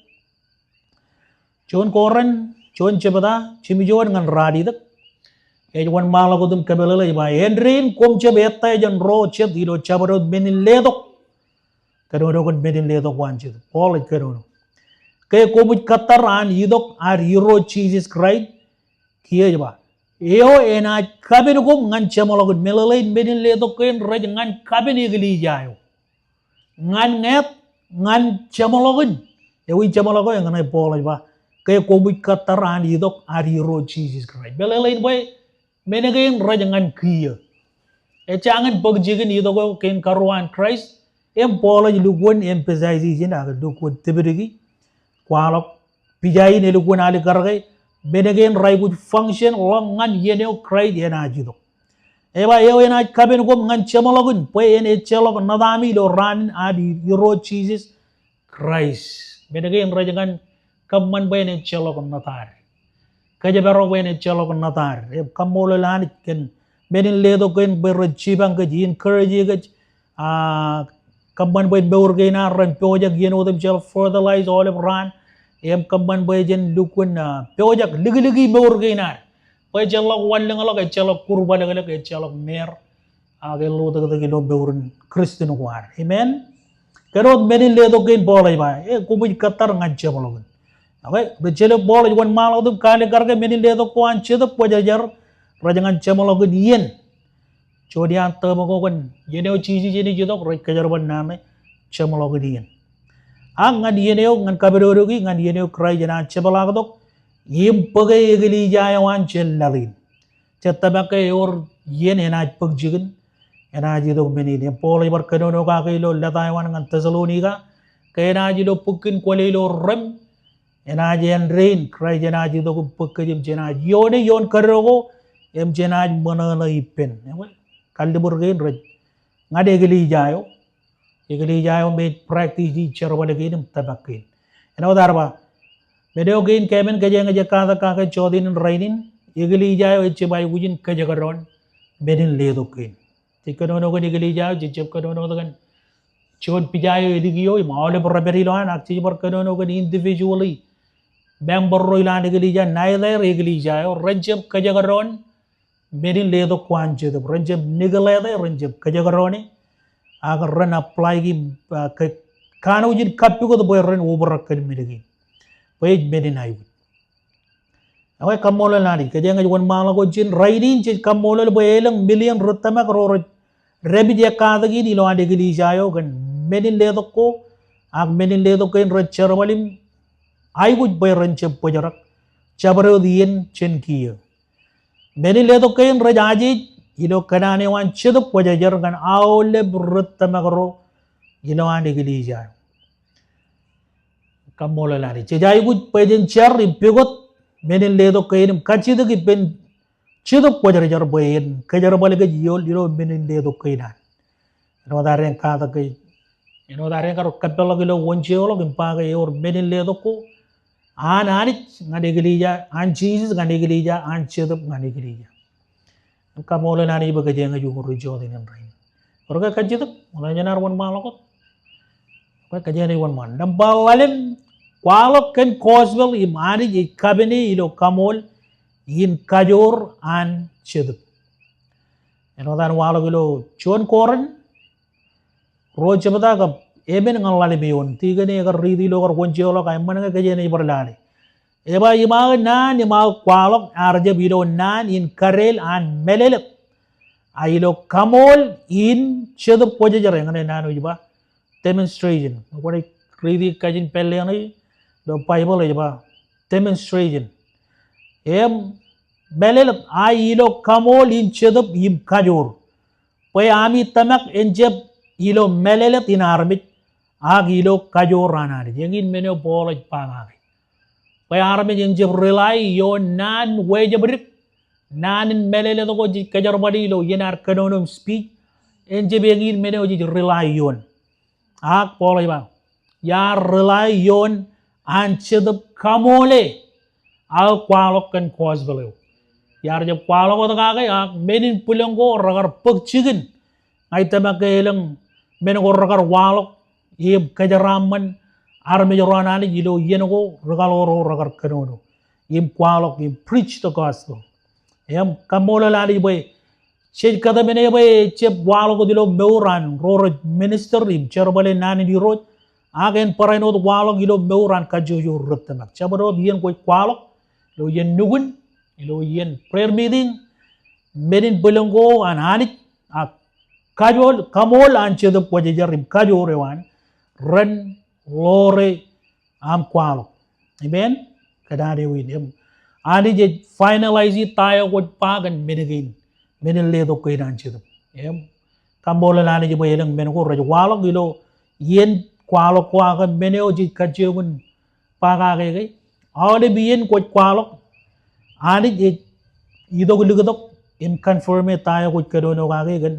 Juon Korint juon jebta jimjuon ñan ralitōk. Ej wōnṃaanḷọk wōt im kōmeḷeḷe ej ba, āindein koṃ jab ettā jān ro jet ilo jabdewōt men in letok. Kōnono kōn men in letok ko an Jetōb. Paul ej kōnono. Ke koṃij kōttar an itok ad Irooj Jisōs Kraist, kiiō ej ba, eo enaaj kapen koṃ ñan jeṃḷọkin. Meḷeḷein men in letok kein rej ñan kapen eklejia eo. Ñan ñāāt, ñan jeṃḷọkin. Ewi jeṃḷọk eo? Eñṇe Paul ej ba, ke koṃij kōttar an itok ad Irooj Jisōs Kraist. Meḷeḷein bwe men kein rej ñan kiiō. Ejjañin bōk jikin itok eo kein karuo an Kraist. Im Paul ej lukkuun emphasize ijin ak lukkuun tipdiki kwaḷọk pija in elukkuun alikkar ke men kein raikuj function ḷọk ñan iien eo Kraist enaaj itok. Ej ba eo enaaj kapen koṃ ñan jeṃḷọkin bwe en ejjeḷọk ṇotaami ilo raan in ad Irooj Jisōs Kraist. Men kein rej ñan kōṃṃan bwe en ejjeḷọk ṇotaad. Kōjparok bwe en ejjeḷọk ṇotaad. Im kaṃṃoolol Anij kōn men in letok kein bwe rej jipañ kōj, encourage kōj, a, kōṃṃan bwe mour kein ad ren pojak iien otemjej, fertilize aolep raan. Im kōṃṃan bwe jen lukkuun, a, pojak likliki mour kein ad. Bwe ejjeḷọk wanlōñḷọk, ejjeḷọk kurbalōklōk, ejjeḷọk meer. Ak elotōktōk ilo mour in Christian ko ad. Amen. Kōn wōt men in letok kein Paul ej ba, e, koṃij kōttar ñan jeṃḷọkin. Okay, ri-Jetōb Paul ej wōnṃaanḷọk wōt im kaalikkar ke men in letok ko an Jetōb Kwōjarjar rej ñan jeṃḷọkin iien. Juon iaan tōmak ko kōn iien eo Jisōs enaaj itok rej kōjerbal naan ṇe jeṃḷọkin iien. Ak ñan iien eo, ñan kapidodoiki, ñan iien eo Kraist enaaj jepḷaaktok im bōke eklejia eo an jān laḷ in. Jej tōmak ke ewōr iien enaaj bōk jikin, enaaj itok men in. Im Paul ej bar kōnono kake ilo leta eo an ñan Tessalonika, ke enaaj ilo bukkin kwōle ilo rem, enaaj āindein, Kraist enaaj itok im bōk kōj im jenaaj ioone ioon kōddo ko, im jenaaj ṃōṇōṇō ippān. Ewe, kalliṃur kein rej ñan eklejia eo. Eklejia eo me ej practice e jerbal kein im tōmak kein. Āinwōt ad ba, men eo kein kōmān kōjeañ ej katak kake jọteen in rainin, eklejia eo ejjab aikuj in kōjekdọọn men in letok kein. Jej kōnono kōn eklejia eo, jej jab kōnono kōn juon pija eo ālikin eo im aolep rej pād ilowaan, ak jej bar kōnono kōn individually member ro ilowaan eklejia, naetaer eklejia eo, ren jab kōjekdọọn men in letok ko an Jetōb, ren jab neglect e, ren jab kōjekdọọn e, ak ren apply e im, ah, ke-, kanooj in kappukot bwe ren obrak kōn men kein. Bwe ej men in aikuj. Ewe, kaṃṃoolol Anij, kōjeañ ej wōnṃaanḷọk wōt ijin, rainin jej kaṃṃoolol bwe elōñ million ri tōmak ro rej dāpij ekkatak in ilowaan eklejia eo kōn men in letok ko, ak men in letok kein rej jerbal im aikuj bwe ren jab bōjrak, jabdewōt iien jān kiiō. Men in letok kein rej ajeej ilo kōṇaan eo an Jetōb Kwōjarjar ñan aolep ri tōmak ro ilowaan eklejia eo. Kaṃṃoolol Anij. Jej aikuj bwe jen jar im pukot men in letok kein im kajjitōk ippān Jetōb Kwōjarjar bwe en kōjerbal kōj ilo, ilo men in letok kein an. Āinwōt ad en katak ke, āinwōt ad en kar kōpeḷḷọk ilo wōnjeḷọk im ba ke ewōr men in letok ko an Anij ñan eklejia, an Jisōs ñan eklejia, an Jetōb ñan eklejia. Im kaṃṃoolol Anij bwe kōjeañ ej uñūr jọteen in rainin. Ewōr ke kajjitōk, ṃokta jān ad wōnṃaanḷọk wōt. Bwe kōjeañ ej wōnṃaan. Nōṃba ḷalem, kwaḷọk kōn gospel im Anij ej kapene ilo kaṃool in kajoor an Jetōb. Āinwōt an waḷọk ilo juon Korint, ruo jebta kab emān ñan ḷalem eoon. Tikōn e ekar riiti ilo kar wōnjeḷọk, ak eṃṃan ñe kōjeañ ej bar lale. Ej ba, im aō naan, im aō kwaḷọk ear jab ilo naan in kadeel an mālōtlōt, a ilo kaṃool in Jetōb Kwōjarjar. Eñṇe naan eo ej ba demonstration. Kwōnaaj riiti kajin pālle eṇ ilo Baibōḷ ej ba demonstration. Im mālōtlōt a ilo kaṃool in Jetōb im kajoor. Bwe ami tōmak en jab ilo mālōtlōt in armej, ak ilo kajoor an Anij. Eñin men eo Paul ej ba kake. Bwe armej en jab rely ioon naan wejabdik, naan in mālōtlōt ko jej kōjerbali ilo iien ad kōnono im speech, en jab eñin men eo jej rely ioon. Ak Paul ej ba, iar rely ioon an Jetōb kaṃoole aō kwaḷọk kōn gospel eo. Iar jab kwaḷọk wōt kake, ak men in bwilōñ ko rekar bōk jikin. Ña ij tōmak ke elōñ men ko rekar waḷọk im kōjeraaṃṃan armej ro an Anij ilo iien ko ri kaḷoor ro rekar kōnono im kwaḷọk im preach the gospel. Im kaṃṃoolol Anij bwe jej kōtmāne bwe ejab waḷọk wōt ilo mour an ro rej minister im jerbale naan in Irooj, ak en barāinwōt waḷọk ilo mour an kajjojo ri tōmak. Jabdewōt iien kwōj kwaḷọk, ilo iien nukun, ilo iien prayer meeting, men in bwilōñ ko an Anij, ak kajoor, kaṃool an Jetōb Kwōjarjar im kajoor eo an, ren ḷoore aṃ kwaḷọk. Amen? Kōn an eo in, im Anij ej finalize e ta eo kwōj ba kōn men kein, men in letok kein an Jetōb. Im kaṃṃoolol Anij bwe elōñ men ko rej waḷọk ilo iien kwaḷọk ko, ak men eo jej kajjioñ in ba kake ke, aolep iien kwōj kwaḷọk, Anij ej itok liktok im confirm e ta eo kwōj kōnono kake kōn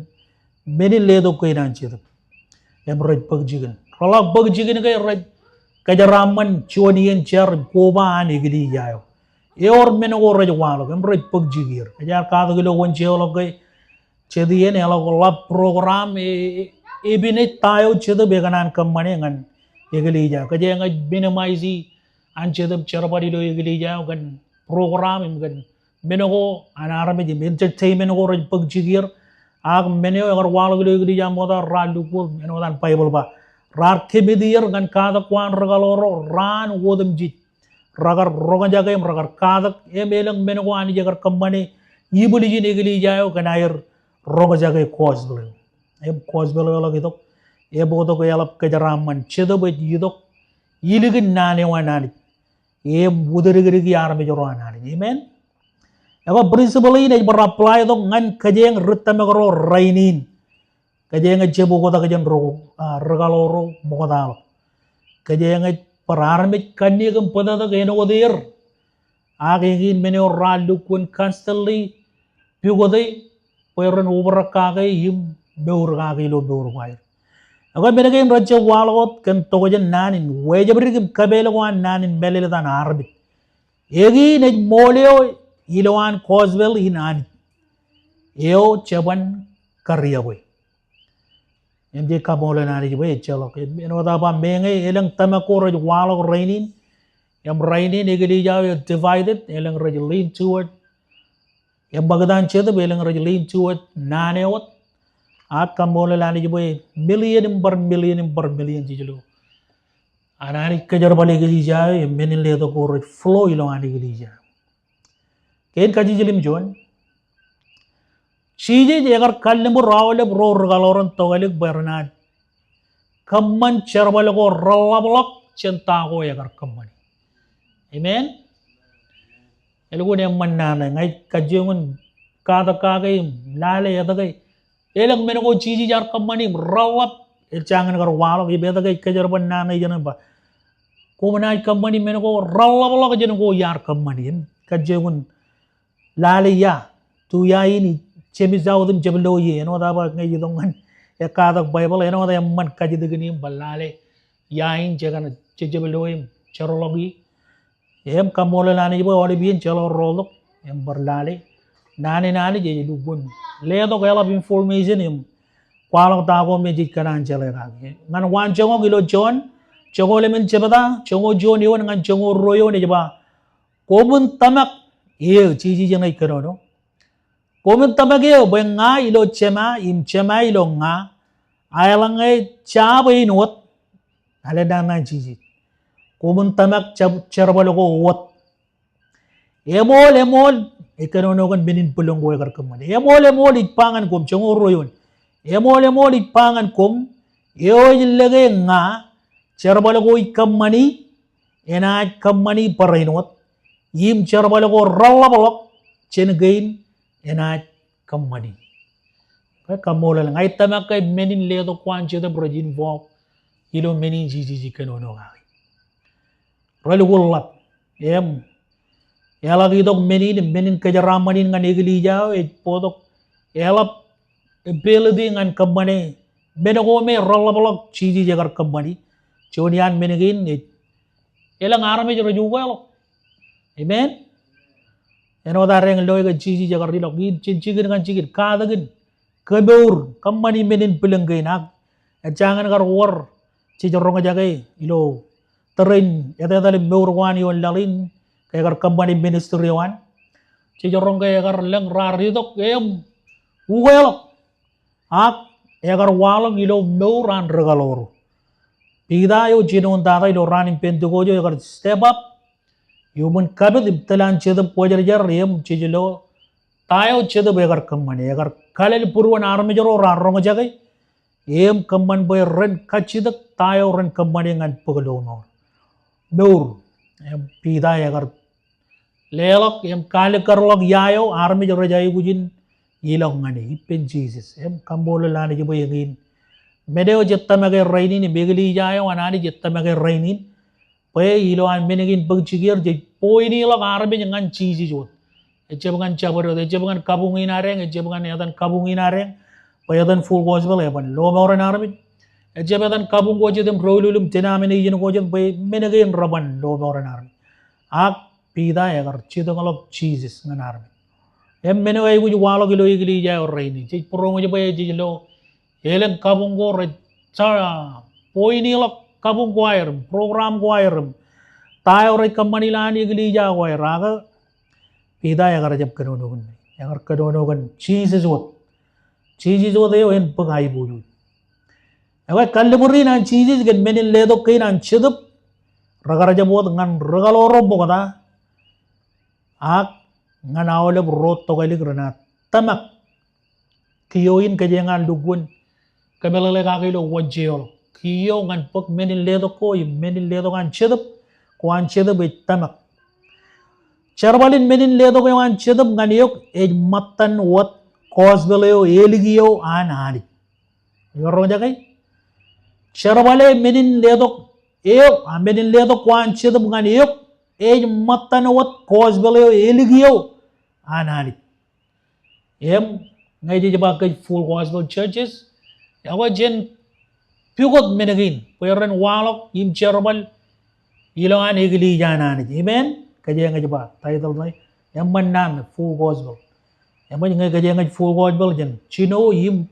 men in letok kein an Jetōb. Im rej bōk jikin. Reḷak bōk jikin ke rej kōjeraaṃṃan juon iien jar im koba an eklejia eo. Ewōr men ko rej waḷọk im rej bōk jikier. Kōj ar katak ilo wōnjeḷọk ke jet iien eḷak ḷap program e, e, epinej ta eo Jetōb ekōṇaan kōṃṃane ñan eklejia. Kōjeañ ej minimize e an Jetōb jerbal ilo eklejia eo kōn program im kōn men ko an armej im entertainment ko rej bōk jikier. Ak men eo ekar waḷọk ilo eklejia ṃokta raar lukkuun, āinwōt an Baibōḷ ba, raar kemit er ñan katak ko an ri kaḷoor ro raan otemjej. Rekar roñjake im rekar katak, im elōñ men ko Anij ekar kōṃṃane ibwiljin eklejia eo kōn aer roñjake gospel eo. Im gospel eo eḷak itok, ebootok eḷap kōjeraaṃṃan. Jetōb ej itok ilikin naan eo an Anij im utdikdiki armej ro an Anij. Amen. Ekwe principle in ej bar apply tok ñan kōjeañ ri tōmak ro rainin. Kōjeañ ej jab oktak jān ro, ah, ri kaḷoor ro ṃoktaḷọk. Kōjeañ ej bar armej kanniōk im bōtōktōk āinwōt er. Ak eñin men eo raar lukkuun constantly pukot e bwe ren obrak kake im mour kake ilo mour ko aer. Ekwe men kein rej jab waḷọk wōt kōn tokjān naan in wejabdik im kapeel ko an naan in mālōtlōt an armej. Eñin ej ṃool eo ilowaan gospel in Anij eo jeban kariakwe. Im jej kaṃṃoolol Anij bwe ejjeḷọk. Im āinwōt aō ba meñe elōñ tōmak ko rej waḷọk rainin, im rainin eklejia eo ej divided, elōñ rej lean toward, im ṃōktan Jetōb, elōñ rej lean toward naan eo wōt. Ak kaṃṃoolol Anij bwe million im bar million im bar million jej lo an Anij kōjerbal eklejia eo, im men in letok ko rej flow ilowaan eklejia. Kein kajiljilimjuon. Jisōs ekar kalliṃur aolep ro ri kaḷoor in tokālik bwe renaaj kōṃṃan jerbal ko reḷapḷọk jān ta ko ekar kōṃṃani. Amen. Elukkuun eṃṃan naan ṇe, ña ij kajjioñ in katak kake im lale etke elōñ men ko Jisōs ear kōṃṃani im reḷap, ejjañin kar waḷọk, im etke ej kōjerbal naan ṇe ijeṇe ba koṃ naaj kōṃṃani men ko reḷapḷọk jān ko iar kōṃṃani. Im kajjioñ in lale ia, tu ia in ij jab miss out im jab lo ie, āinwōt aō ba ñe itok ñan ekkatak Baibōḷ, āinwōt eṃṃan kajjitōk in im ba lale ia in jekōṇaan jej jab lo im jeorḷọk ie. Im kaṃṃoolol Anij bwe aolep iien jeḷọk rooltok im bar lale. Naan in Anij ej lukkuun letok eḷap information im kwaḷọk ta ko me jej kōṇaan jeḷā kake. Ñan waanjoñak ilo Jon, joñoul emān jebta, joñoul juon eoon ñan joñoul ruo eoon ej ba, koṃwin tōmak eō, Jisōs eṇ ej kōnono. Koṃwin tōmak eō bwe ña ilo Jema, im Jema ilo ña, aelōñ eo jab āinwōt. Alen naan ṇe an Jisōs. Koṃwin tōmak jab-, jerbal ko wōt. Eṃool, eṃool, ej kōnono kōn men in bwilōñ ko ekar kōṃṃane. Eṃool, eṃool, ij ba ñan koṃ, joñoul ruo eoon. Eṃool, eṃool, ij ba ñan koṃ, eo ej lōke ña, jerbal ko ij kōṃṃani, enaaj kōṃṃani barāinwōt, im jerbal ko reḷapḷọk jān kein enaaj kōṃṃani. Ke kaṃṃoolol, ña ij tōmak ke men in letok ko an Jetōb rej involve ilo men in Jisōs ej kōnono kake. Relukkuun ḷap. Im eḷak itok men in, men in kōjeraaṃṃan in ñan eklejia eo ej bōktok eḷap ability ñan kōṃṃane men ko me reḷapḷọk Jisōs ekar kōṃṃani. Juon iaan men kein ej elōñ armej rej ukeḷọk. Amen. Āinwōt ad eñ lo ke Jisōs ekar ilọk, in jān jikin ñan jikin, katakin, kemour, kōṃṃani men in bwilōñ kein ak ejjañin kar wōr jej roñjake ilo tōre in etetal im mour ko an ioon laḷ in ke ekar kōṃṃani ministry eo an. Jej roñ ke ekar lōñ raar itok im ukeḷọk. Ak ekar waḷọk ilo mour an ri kaḷoor ro. Piter eo jinoin tata ilo raan in Pentekost eo ekar step up iuṃwin kapit im tōl an Jetōb Kwōjarjar im jej lo ta eo Jetōb ekar kōṃṃane, ekar kalel būruon armej ro raar roñjake im kōṃṃan bwe ren kajjitōk ta eo ren kōṃṃane ñan bōk lọmọọr. Mour, im Piter ekar leḷọk im kaalikkar ḷọk ia eo armej rej aikuj in ilọk ñan e, ippān Jisōs. Im kaṃṃoolol Anij bwe eñin men eo jej tōmake rainin im eklejia eo an Anij jej tōmake rainin. Bwe ilowaan men kein bōk jikier jej pointiḷọk armej ñan Jisōs wōt. Ejjab ñan jabdewōt, ejjab ñan kabuñ in ad eñ, ejjab ñan etan kabuñ in ad eñ. Bwe etan Full Gospel eban lọmọọren armej. Ejjab etan kabuñ ko jet im doulul im denomination ko jet bwe men kein reban lọmọọren armej. Ak Piter ekar jitōñḷọk Jisōs ñan armej. Im men eo aikuj waḷọk ilo eklejia eo rainin. Jej būroñōj bwe jej lo elōñ kabuñ ko rej pointiḷọk kabuñ ko aer, program ko aer, ta eo rej kōṃṃani ilowaan eklejia ko aer, ak Piter ekar jab kōnono kōn, ekar kōnono kōn Jisōs wōt. Jisōs wōt eo en bōk aiboojoj. Ekwe kalliṃur in an Jisōs kōn men in letok kein an Jetōb, rekar jab wōt ñan ri kaḷoor ro ṃokta, ak ñan aolep ro tokālik renaaj tōmak. Kiiō in kōjeañ an lukkuun kōmeḷeḷe kake ilo wōnjeḷọk. kiiō ñan bōk men in letok ko im men in letok an Jetōb, ko an Jetōb ej tōmak. Jerbal in men in letok eo an Jetōb ñan eok ej ṃōttan wōt gospel eo elik eo an Anij. Ewōr roñjake? Jerbale men in letok eo, a, men in letok ko an Jetōb ñan eok ej ṃōttan wōt gospel eo elik eo an Anij. Im ñe jej ba kōj Full Gospel churches, ekwe jen pukot men kein bwe ren waḷọk im jerbal ilowaan eklejia an Anij. Amen? Kōjeañ ej ba title ṇe, eṃṃan naan, Full Gospel. Eṃṃan, ñe kōjeañ ej Full Gospel, jen jino im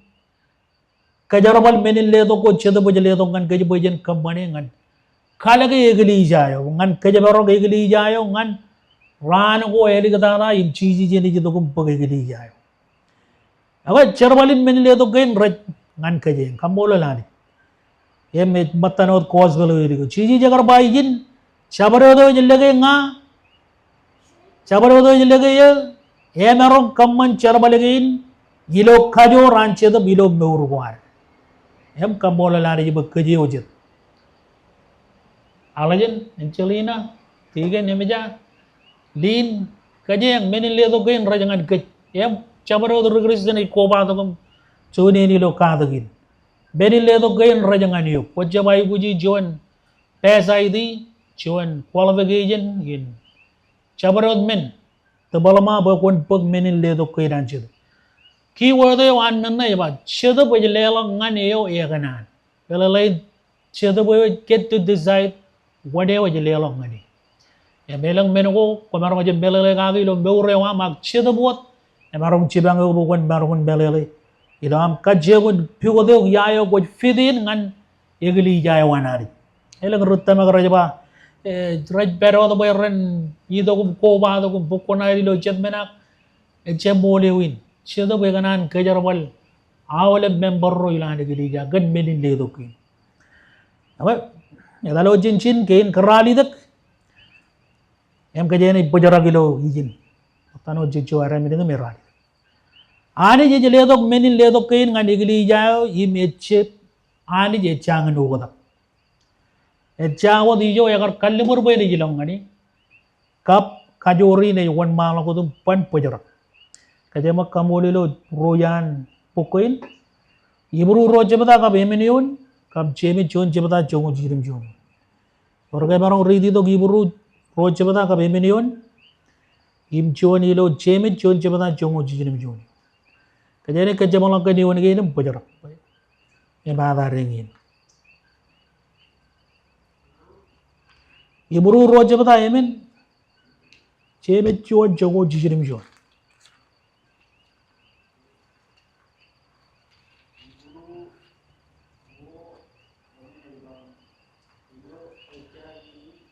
kōjerbal men in letok ko Jetōb ej letok ñan kōj bwe jen kōṃṃane ñan kalōke eklejia eo, ñan kōjparok eklejia eo, ñan raan ko āliktata im Jisōs enaaj itok im bōk eklejia eo. Ekwe jerbal in men in letok kein rej ñan kōjeañ. Kaṃṃoolol Anij. Im ej ṃōttan wōt gospel eo elik eo. Jisōs ekar ba ijin, jabdewōt eo ej lōke ña, jabdewōt eo ej lōke eō, emaroñ kōṃṃan jerbal kein ilo kajoor an Jetōb ilo mour ko ad. Im kaṃṃoolol Anij bwe kōj eo jet. Aḷajin, Angelina, Deacon, Emija, Lin, kōjeañ, men in letok kein rej ñan kōj. Im jabdewōt ri Kristian ej kobatok im juon in ilo katak in. Men in letok kein rej ñan eok. Kwō jab aikuji juon pes aiti, juon qualification in jabdewōt men, diploma, bwe kwōn bōk men in letok kein an Jetōb. Key word eo an men ṇe ej ba, Jetōb ej leḷọk ñan eo ekōṇaan. Meḷeḷein, Jetōb eo ej get to decide wōn eo ej leḷọk ñan e. Im elōñ men ko kwōmaroñ jab meḷeḷe kaki ilo mour eo aṃ, ak Jetōb wōt emaroñ jipañ eok bwe kwōn maroñ in meḷeḷe ilo aṃ kajjioñ in pukot eok ia eo kwōj fit in ñan eklejia eo an Anij. Elōñ ri tōmak rej ba, e, rej pād wōt bwe ren itok im kobatok im bōk kuṇaer ilo jabōn, ak ejjab ṃool eo in. Jetōb ekōṇaan kōjerbal aolep member ro ilowaan eklejia kōn men in letok kein. Ekwe, etal eo jen jino kein kōrā ḷitok. Im kōjeañ ej bōjrak ilo ijin. Ṃōttan wōt jejjo adeaṃ in im erā ḷitok. Anij ej letok men in letok kein ñan eklejia eo im ejjab Anij ejjañin oktak. Ejja wōt ijo ekar kalliṃur bwe enaaj ilọk ñan e. Kab kajoor in ej wōnṃaanḷọk wōt im ban bōjrak. Kōjeañ ṃōk kaṃool ilo ruo iaan bok kein. Hibru ruo jebta kab emān eoon, kab Jemes juon jebta joñoul jiljino juon. Ewōr ke emaroñ riiti tok Hibru ruo jebta kab emān eoon, im juon ilo Jemes juon jebta joñoul jiljino juon. Kōjeañ ej kōjeṃḷọk kōn eoon kein im bōjrak. Im ad adeañ in. Hibru ruo jebta emān, Jemes juon joñoul jiljino juon.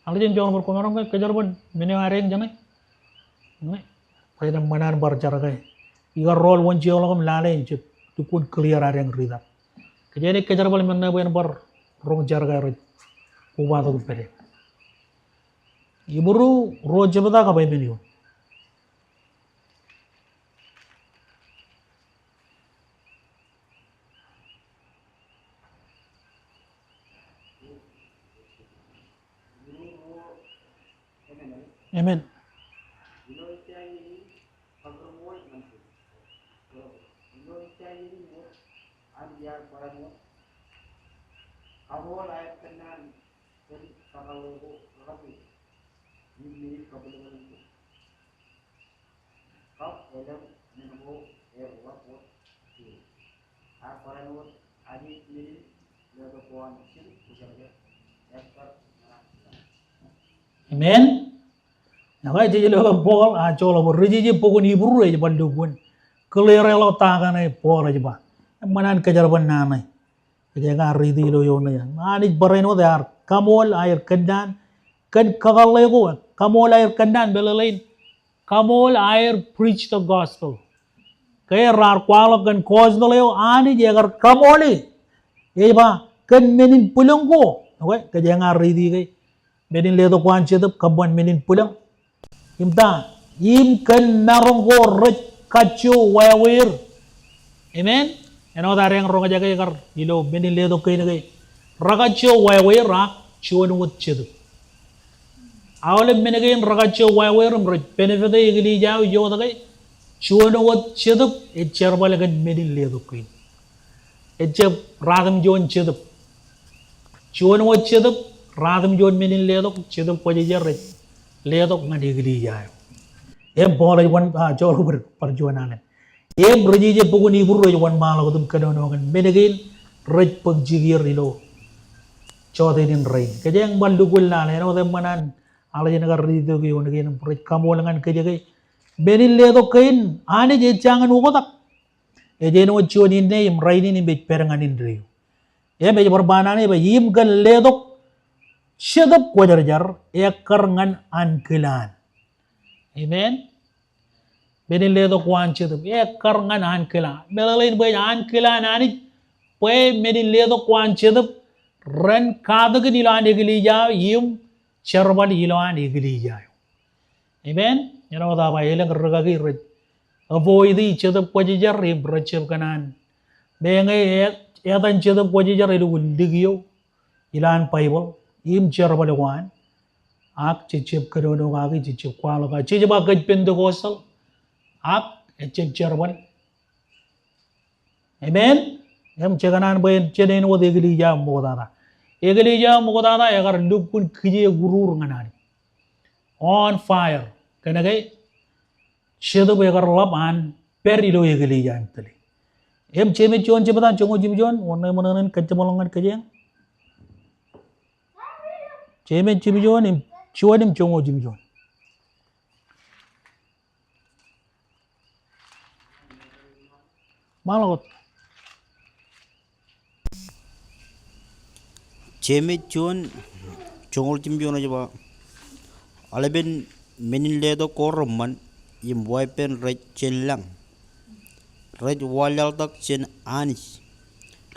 Aḷ jen joḷọk bwe kwōmaroñ ke kōjerbal men eo adeañ jeṇe. Ñe, bwe en ṃōṇōṇō bar jar ke. Ikar rool wōn jeorḷọk im lale en jab lukkuun clear adeañ riit ad. Kōjeañ ej kōjerbal men ṇe bwe en bar roñ jar ke rej kobatok im pād e. Hibru ruo jebta kab emān eoon. Amen. Amen. Ekwe, jej lo ke Paul, a, joḷọk bwe ri jeje bok in Hibru ej bar lukkuun clear ḷọk ta kaṇe Paul ej ba. Eṃṃan an kōjerbal naan ṇe. Kōjeañ ar riiti ilo eoon ṇe. Anij barāinwōt ear kaṃool aer kōnnaan kōn kakōḷḷe ko, kaṃool aer kōnnaan meḷeḷein, kaṃool aer preach the gospel. Ke raar kwaḷọk kōn gospel eo Anij ekar kaṃoole. Ej ba kōn men in bwilōñ ko. Ekwe, kōjeañ ar riiti ke. Men in letok ko an Jetōb kōṃṃan men in bwilōñ. Im ta, im kōn maroñ ko rej kajjo wāween. Amen. Āinwōt adeañ roñjake kar ilo men in letok kein ke. Rekajjio wāween ak juon wōt jetōb. Aolep men kein rekajjio wāween im rej benefit e eklejia eo ijo wōt ke juon wōt jetōb ej jerbal kōn men in letok kein. Ejjab ratimjuon jetōb. Juon wōt jetōb, ratimjuon men in letok, jetōb Kwōjarjar rej letok ñan eklejia eo. Im Paul ej wōn, ah, joḷọk bar, bar juon alen. Im ri-jeje bok in Hibru ej wōnṃaanḷọk wōt im kōnono kōn men kein rej bōk jikier ilo jọteen in rainin. Kōjeañ bar lukkuun lale, āinwōt eṃṃan an aḷ jān kar riit eo ke eoon kein im rej kaṃool ñan kōj ke men in letok kein Anij ejjañin oktak. Ej āinwōt juon inne im rainin im ej pād ñan indeeo. Im ej bar ba naan eo ej ba im kōn letok Jetōb Kwōjarjar ekkar ñan ankilaan. Amen. Men in letok ko an jetōb ekkar ñan ankilaan. Meḷeḷein bwe ej ankilaan Anij bwe men in letok ko an jetōb ren katakin ilowaan eklejia eo im jerbal ilowaan eklejia eo. Amen. Āinwōt aō ba elōñ rikaki rej avoid e Jetōb Kwōjarjar im rejjab kōṇaan meñe e-, etan Jetōb Kwōjarjar elukkuun likio ilowaan Baibōḷ im jerbal ko an. Ak jejjab kōnono kaki, jejjab kwaḷọk kaki, jej ba kōj Pentecostal. Ak ejjab jerbal. Amen. Im jekōṇaan bwe jen āinwōt eklejia ṃoktata. Eklejia ṃoktata ekar lukkuun kijeek urur ñan Anij. On fire. Kōnke Jetōb ekar ḷap an pād ilo eklejia im tōl e. Im Jemes juon jebta joñoul jimjuon, wōn ṇe ṃōṇōṇō in kajjeṃḷọk ñan kōjeañ? Jemes jimjuon im, juon im joñoul jimjuon. Ṃaḷọk wōt. Jemes juon joñoul jimjuon ej ba, aolepen men in letok ko reṃṃan im weeppān rej jān lañ. Rej waḷọktak jān Anij.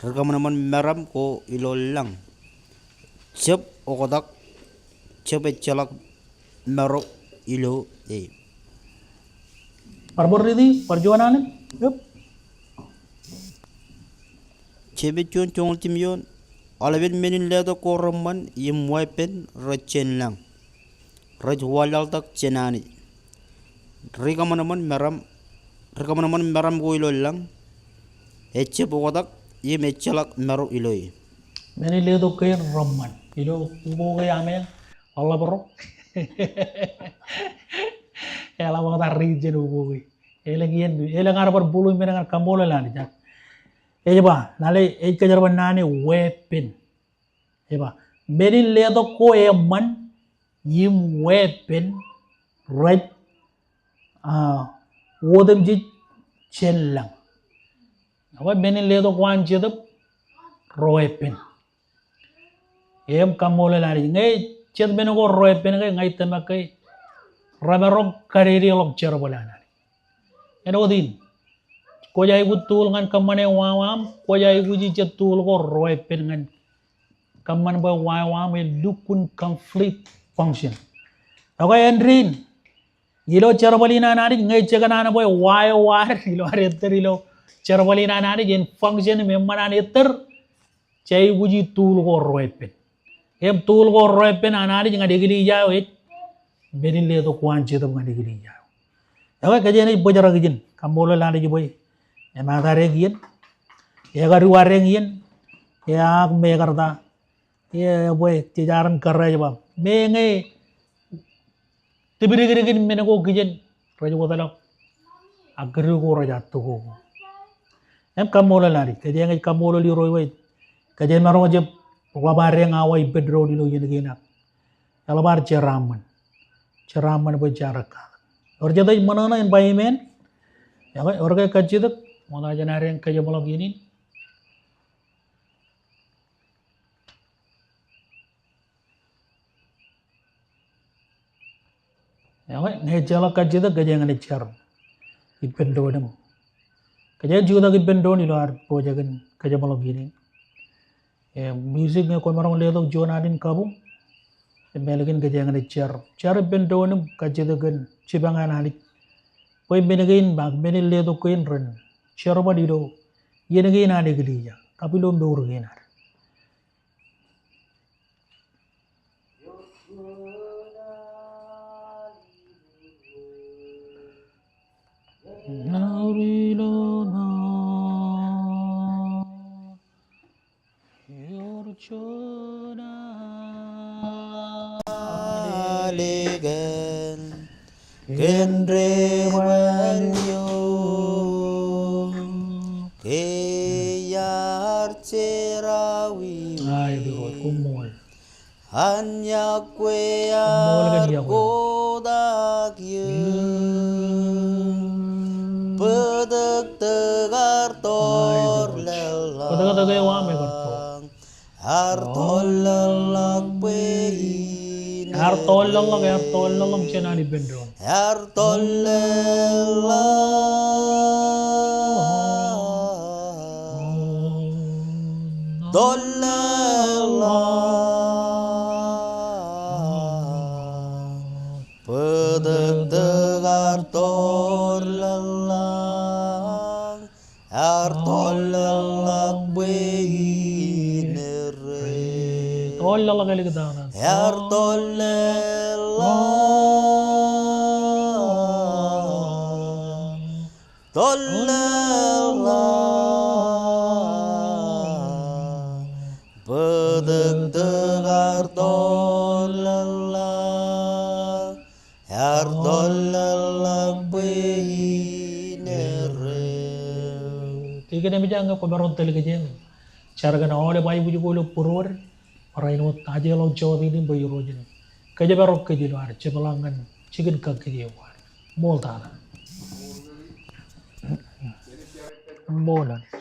Ri kōṃanṃan meram ko ilo lañ. Jab oktak, jab ejjeḷọk maro ilo e. Bar bōk riiti, bar juon alen. Yep. Jemes juon joñoul jimjuon, aolepen men in letok ko reṃṃan im weeppān rej jān lañ. Rej waḷọktak jān Anij. Ri kōṃanṃan meram, ri kōṃanṃan meram ko ilo lañ. Ejjab oktak im ejjeḷọk maro ilo e. Men in letok kein reṃṃan. Ilo ukok e ameañ, eḷap ro. Eḷap oktak riit jān ukok e. Elōñ iien, elōñ ad bar bōkḷọk men ñan kaṃṃoolol Anij. Ej ba, lale ej kōjerbal naan eo weeppān. Ej ba, men in letok ko eṃṃan im weeppān rej, ah, otemjej jān lañ. Ak men in letok ko an jetōb reweeppān. Im kaṃṃoolol Anij. Ñe jet men ko reweeppān ke ña ij tōmak ke remaroñ kadedeḷọk jerbal an Anij. Āinwōt in. Kwōj aikuj tool ñan kōṃṃane wāween aṃ, kwōj aikuji jet tool ko reweeppān ñan kōṃṃan bwe wāween aṃ en lukkuun complete function. Ak āindein, ilo jerbal in an Anij, ñe jekōṇaan bwe wa eo ad, ilo ad ettōr ilo jerbal in an Anij, en function im eṃṃan an ettōr, jej aikuji tool ko reweeppān. Im tool ko reweeppān an Anij ñan eklejia eo ej men in letok ko an jetōb ñan eklejia eo. Ekwe, kōjeañ ej bōjrak ijin, kaṃṃoolol Anij bwe, ematad eñ iien, ekadu ad eñ iien, ak me ekar ta, e, bwe, jej aer kōrā ej ba, meñe tipdikdik in men ko kijen rej wōtlọk, ak kōdū ko rej attōk ko. Im kaṃṃoolol Anij, kōjeañ ej kaṃṃoolol Irooj bwe, kōjeañ maroñ jab ḷap ad eñ awa ippān doon ilo iien kein ak eḷap ad jeraaṃṃan. Jeraaṃṃan bwe jaar katak. Ewōr jet ej ṃōṇōṇō in ba amen? Ekwe, ewōr ke kajjitōk, ṃokta jān ad eñ kōjeṃḷọk iien in. Ekwe, ñe ejjeḷọk kajjitōk kōjeañ naaj jar ippān doon im. Kōjeañ jutak ippān doon ilo ad pojak in kōjeṃḷọk iien in. E, music ñe kwōmaroñ letok juon ad in kabuñ. Im ālikin kōjeañ naaj jar. Jar ippān doon im kajjitōk kōn jipañ an Anij. Bwe men kein ak men in letok kein ren jerbal ilo iien kein an eklejia. Kab ilo mour kein ad. Nar ilo ṃaan ewōr juon alikan kōn debwāāl eo ke iar jeraawiwi. Aet Irooj, koṃṃool. An iọkwe ar kotak eō, bōtōktōk ar toorḷọkḷọk. Bōtōktōk eo aṃ ekar toor. Ear toorḷọkḷọk bwe in. Ear toorḷọkḷọk, ear toorḷọkḷọk jān an ippān doon. Ear toorḷọkḷọk. Toorḷọkḷọk. Bōtōktōk ear toorḷọkḷọk. Ear toorḷọkḷọk bwe in erreo. Toorḷọkḷọk āliktata. Ear toorḷọkḷọk. Toorḷọkḷọk. Bōtōktōk ear toorḷọkḷọk. Ear toorḷọkḷọk bwe in erreo. Tikōn im ejja ñe kwōmaroñ tōl kōj in, jar kōn aolep aikuj ko ilo būruod, barāinwōt ajeḷọk jota in bwe Irooj en kōjparok kōj ilo ad jepḷaak ñan jikin kakkije eo ad. Ṃool tata. Ṃool Anij.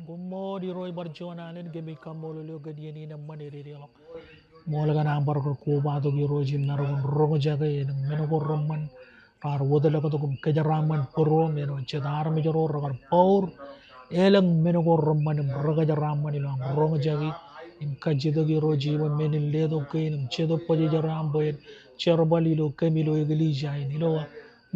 Koṃṃool Irooj bar juon alen kōmij kaṃṃoolol eok kōn iien in eṃṃan ededeḷọk. Ṃool kōn aṃ bar kar kobatok Irooj im maroñ in roñjake elōñ men ko reṃṃan raar wōtlọktok im kōjeraaṃṃan būruōṃ āinwōt jet armej ro rekar pour elōñ men ko reṃṃan im rekōjeraaṃṃan ilo aṃ roñjake im kajjitōk Irooj bwe men in letok kein im Jetōb Kwōjarjar eo aṃ bwe en jerbal ilo kōm ilo eklejia in ilo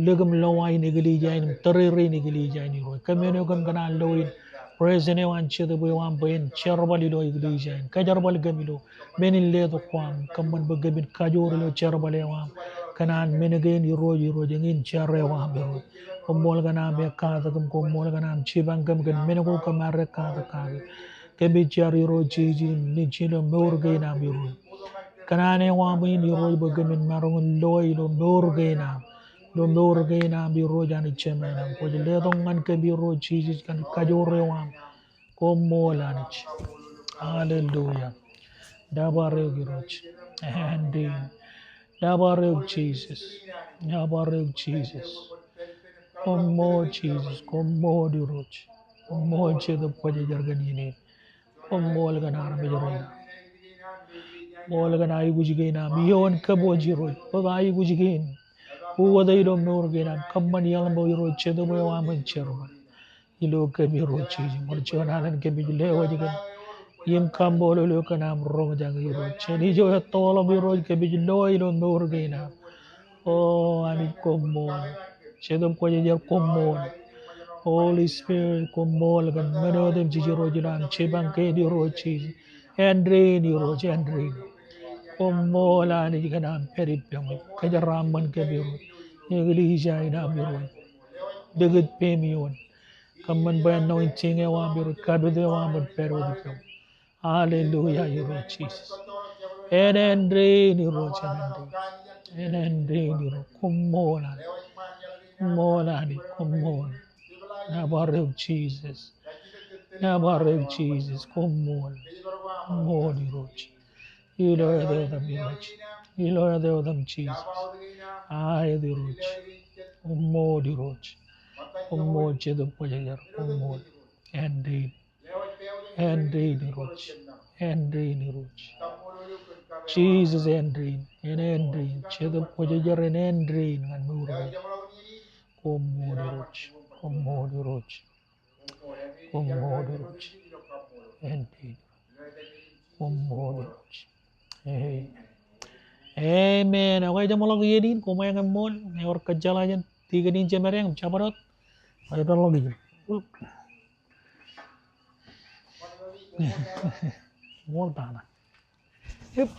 lik im lowaan eklejia in im tōrerein eklejia in Irooj. Kōm āinwōt kōm kōṇaan lo in president eo an Jetōb eo aṃ bwe en jerbal ilo eklejia in. Kōjerbal kōm ilo men in letok ko aṃ. Kōṃṃan bwe kōmin kajoor ilo jerbal eo aṃ kōn an men kein Irooj, Irooj eñin jar eo aṃ Irooj. Koṃṃool kōn aṃ ekkatak im koṃṃool kōn aṃ jipañ kōm kōn men ko kōm ar ekkatak kake. Kōmij jar Irooj Jisōs im nejin ilo mour kein aṃ Irooj. Kōṇaan eo aṃ in Irooj bwe kōmin maroñ in loe ilo mour kein aṃ. Ilo mour kein aṃ Irooj Anij Jemān aṃ. Kwōj letok ñan kōm Irooj Jisōs kōn kajoor eo aṃ. Koṃṃool Anij. Hallelujah. Nōbar eok Irooj. Āindein. Nōbar eok Jisōs. Nōbar eok Jisōs. Koṃṃool Jisōs. Koṃṃool Irooj. Koṃṃool Jetōb Kwōjarjar kōn iien in. Koṃṃool kōn armej rein. Ṃool kōn aikuj kein aṃ. Iioon kōpooj Irooj. Bōk aikuj kein. Ukōte ilo mour kein aṃ. Kōṃṃan iaḷ ṃōk Irooj Jetōb eo aṃ en jerbal. Ilo kōm Irooj Jisōs. Bar juon alen kōmij lewōj kōn im kaṃṃoolol eok kōn aṃ roñjake Irooj. Jān ijo ettoḷọk Irooj kōmij loe ilo mour kein aṃ. O Anij koṃṃool. Jetōb Kwōjarjar koṃṃool. Holy Spirit koṃṃool kōn men otemjej Irooj ilo aṃ jipañ kein Irooj Jisōs. Āindein Irooj, āindein. Koṃṃool Anij kōn aṃ pād ippaṃ. Kōjeraaṃṃan kōm Irooj. Eklejia in aṃ Irooj. Likūt peiṃ ioon. Kōṃṃan bwe anointing eo aṃ Irooj, kapit eo aṃ en pād wōt ippaṃ. Hallelujah, Irooj Jisōs. En āindein Irooj, en āindein. En āindein Irooj. Koṃṃool Anij. Koṃṃool Anij. Koṃṃool. Nōbar eok Jisōs. Nōbar eok Jisōs. Koṃṃool. Koṃṃool Irooj. Ilo etaṃ Irooj. Ilo etaṃ Jisōs. Aet Irooj. Koṃṃool Irooj. Koṃṃool Jetōb Kwōjarjar. Koṃṃool. Āindein. Āindein Irooj. Āindein Irooj. Jisōs āindein. En āindein. Jetōb Kwōjarjar en āindein ñan mour kein. Koṃṃool Irooj. Koṃṃool Irooj. Koṃṃool Irooj. Āindein. Koṃṃool Irooj. Amen. Amen. Okay, jeṃḷọk iien in, koṃeañ im ṃool, ewōr kōjjeḷā jān tikōn in jemed eñ, jabdewōt. Ṃool tata. Yep.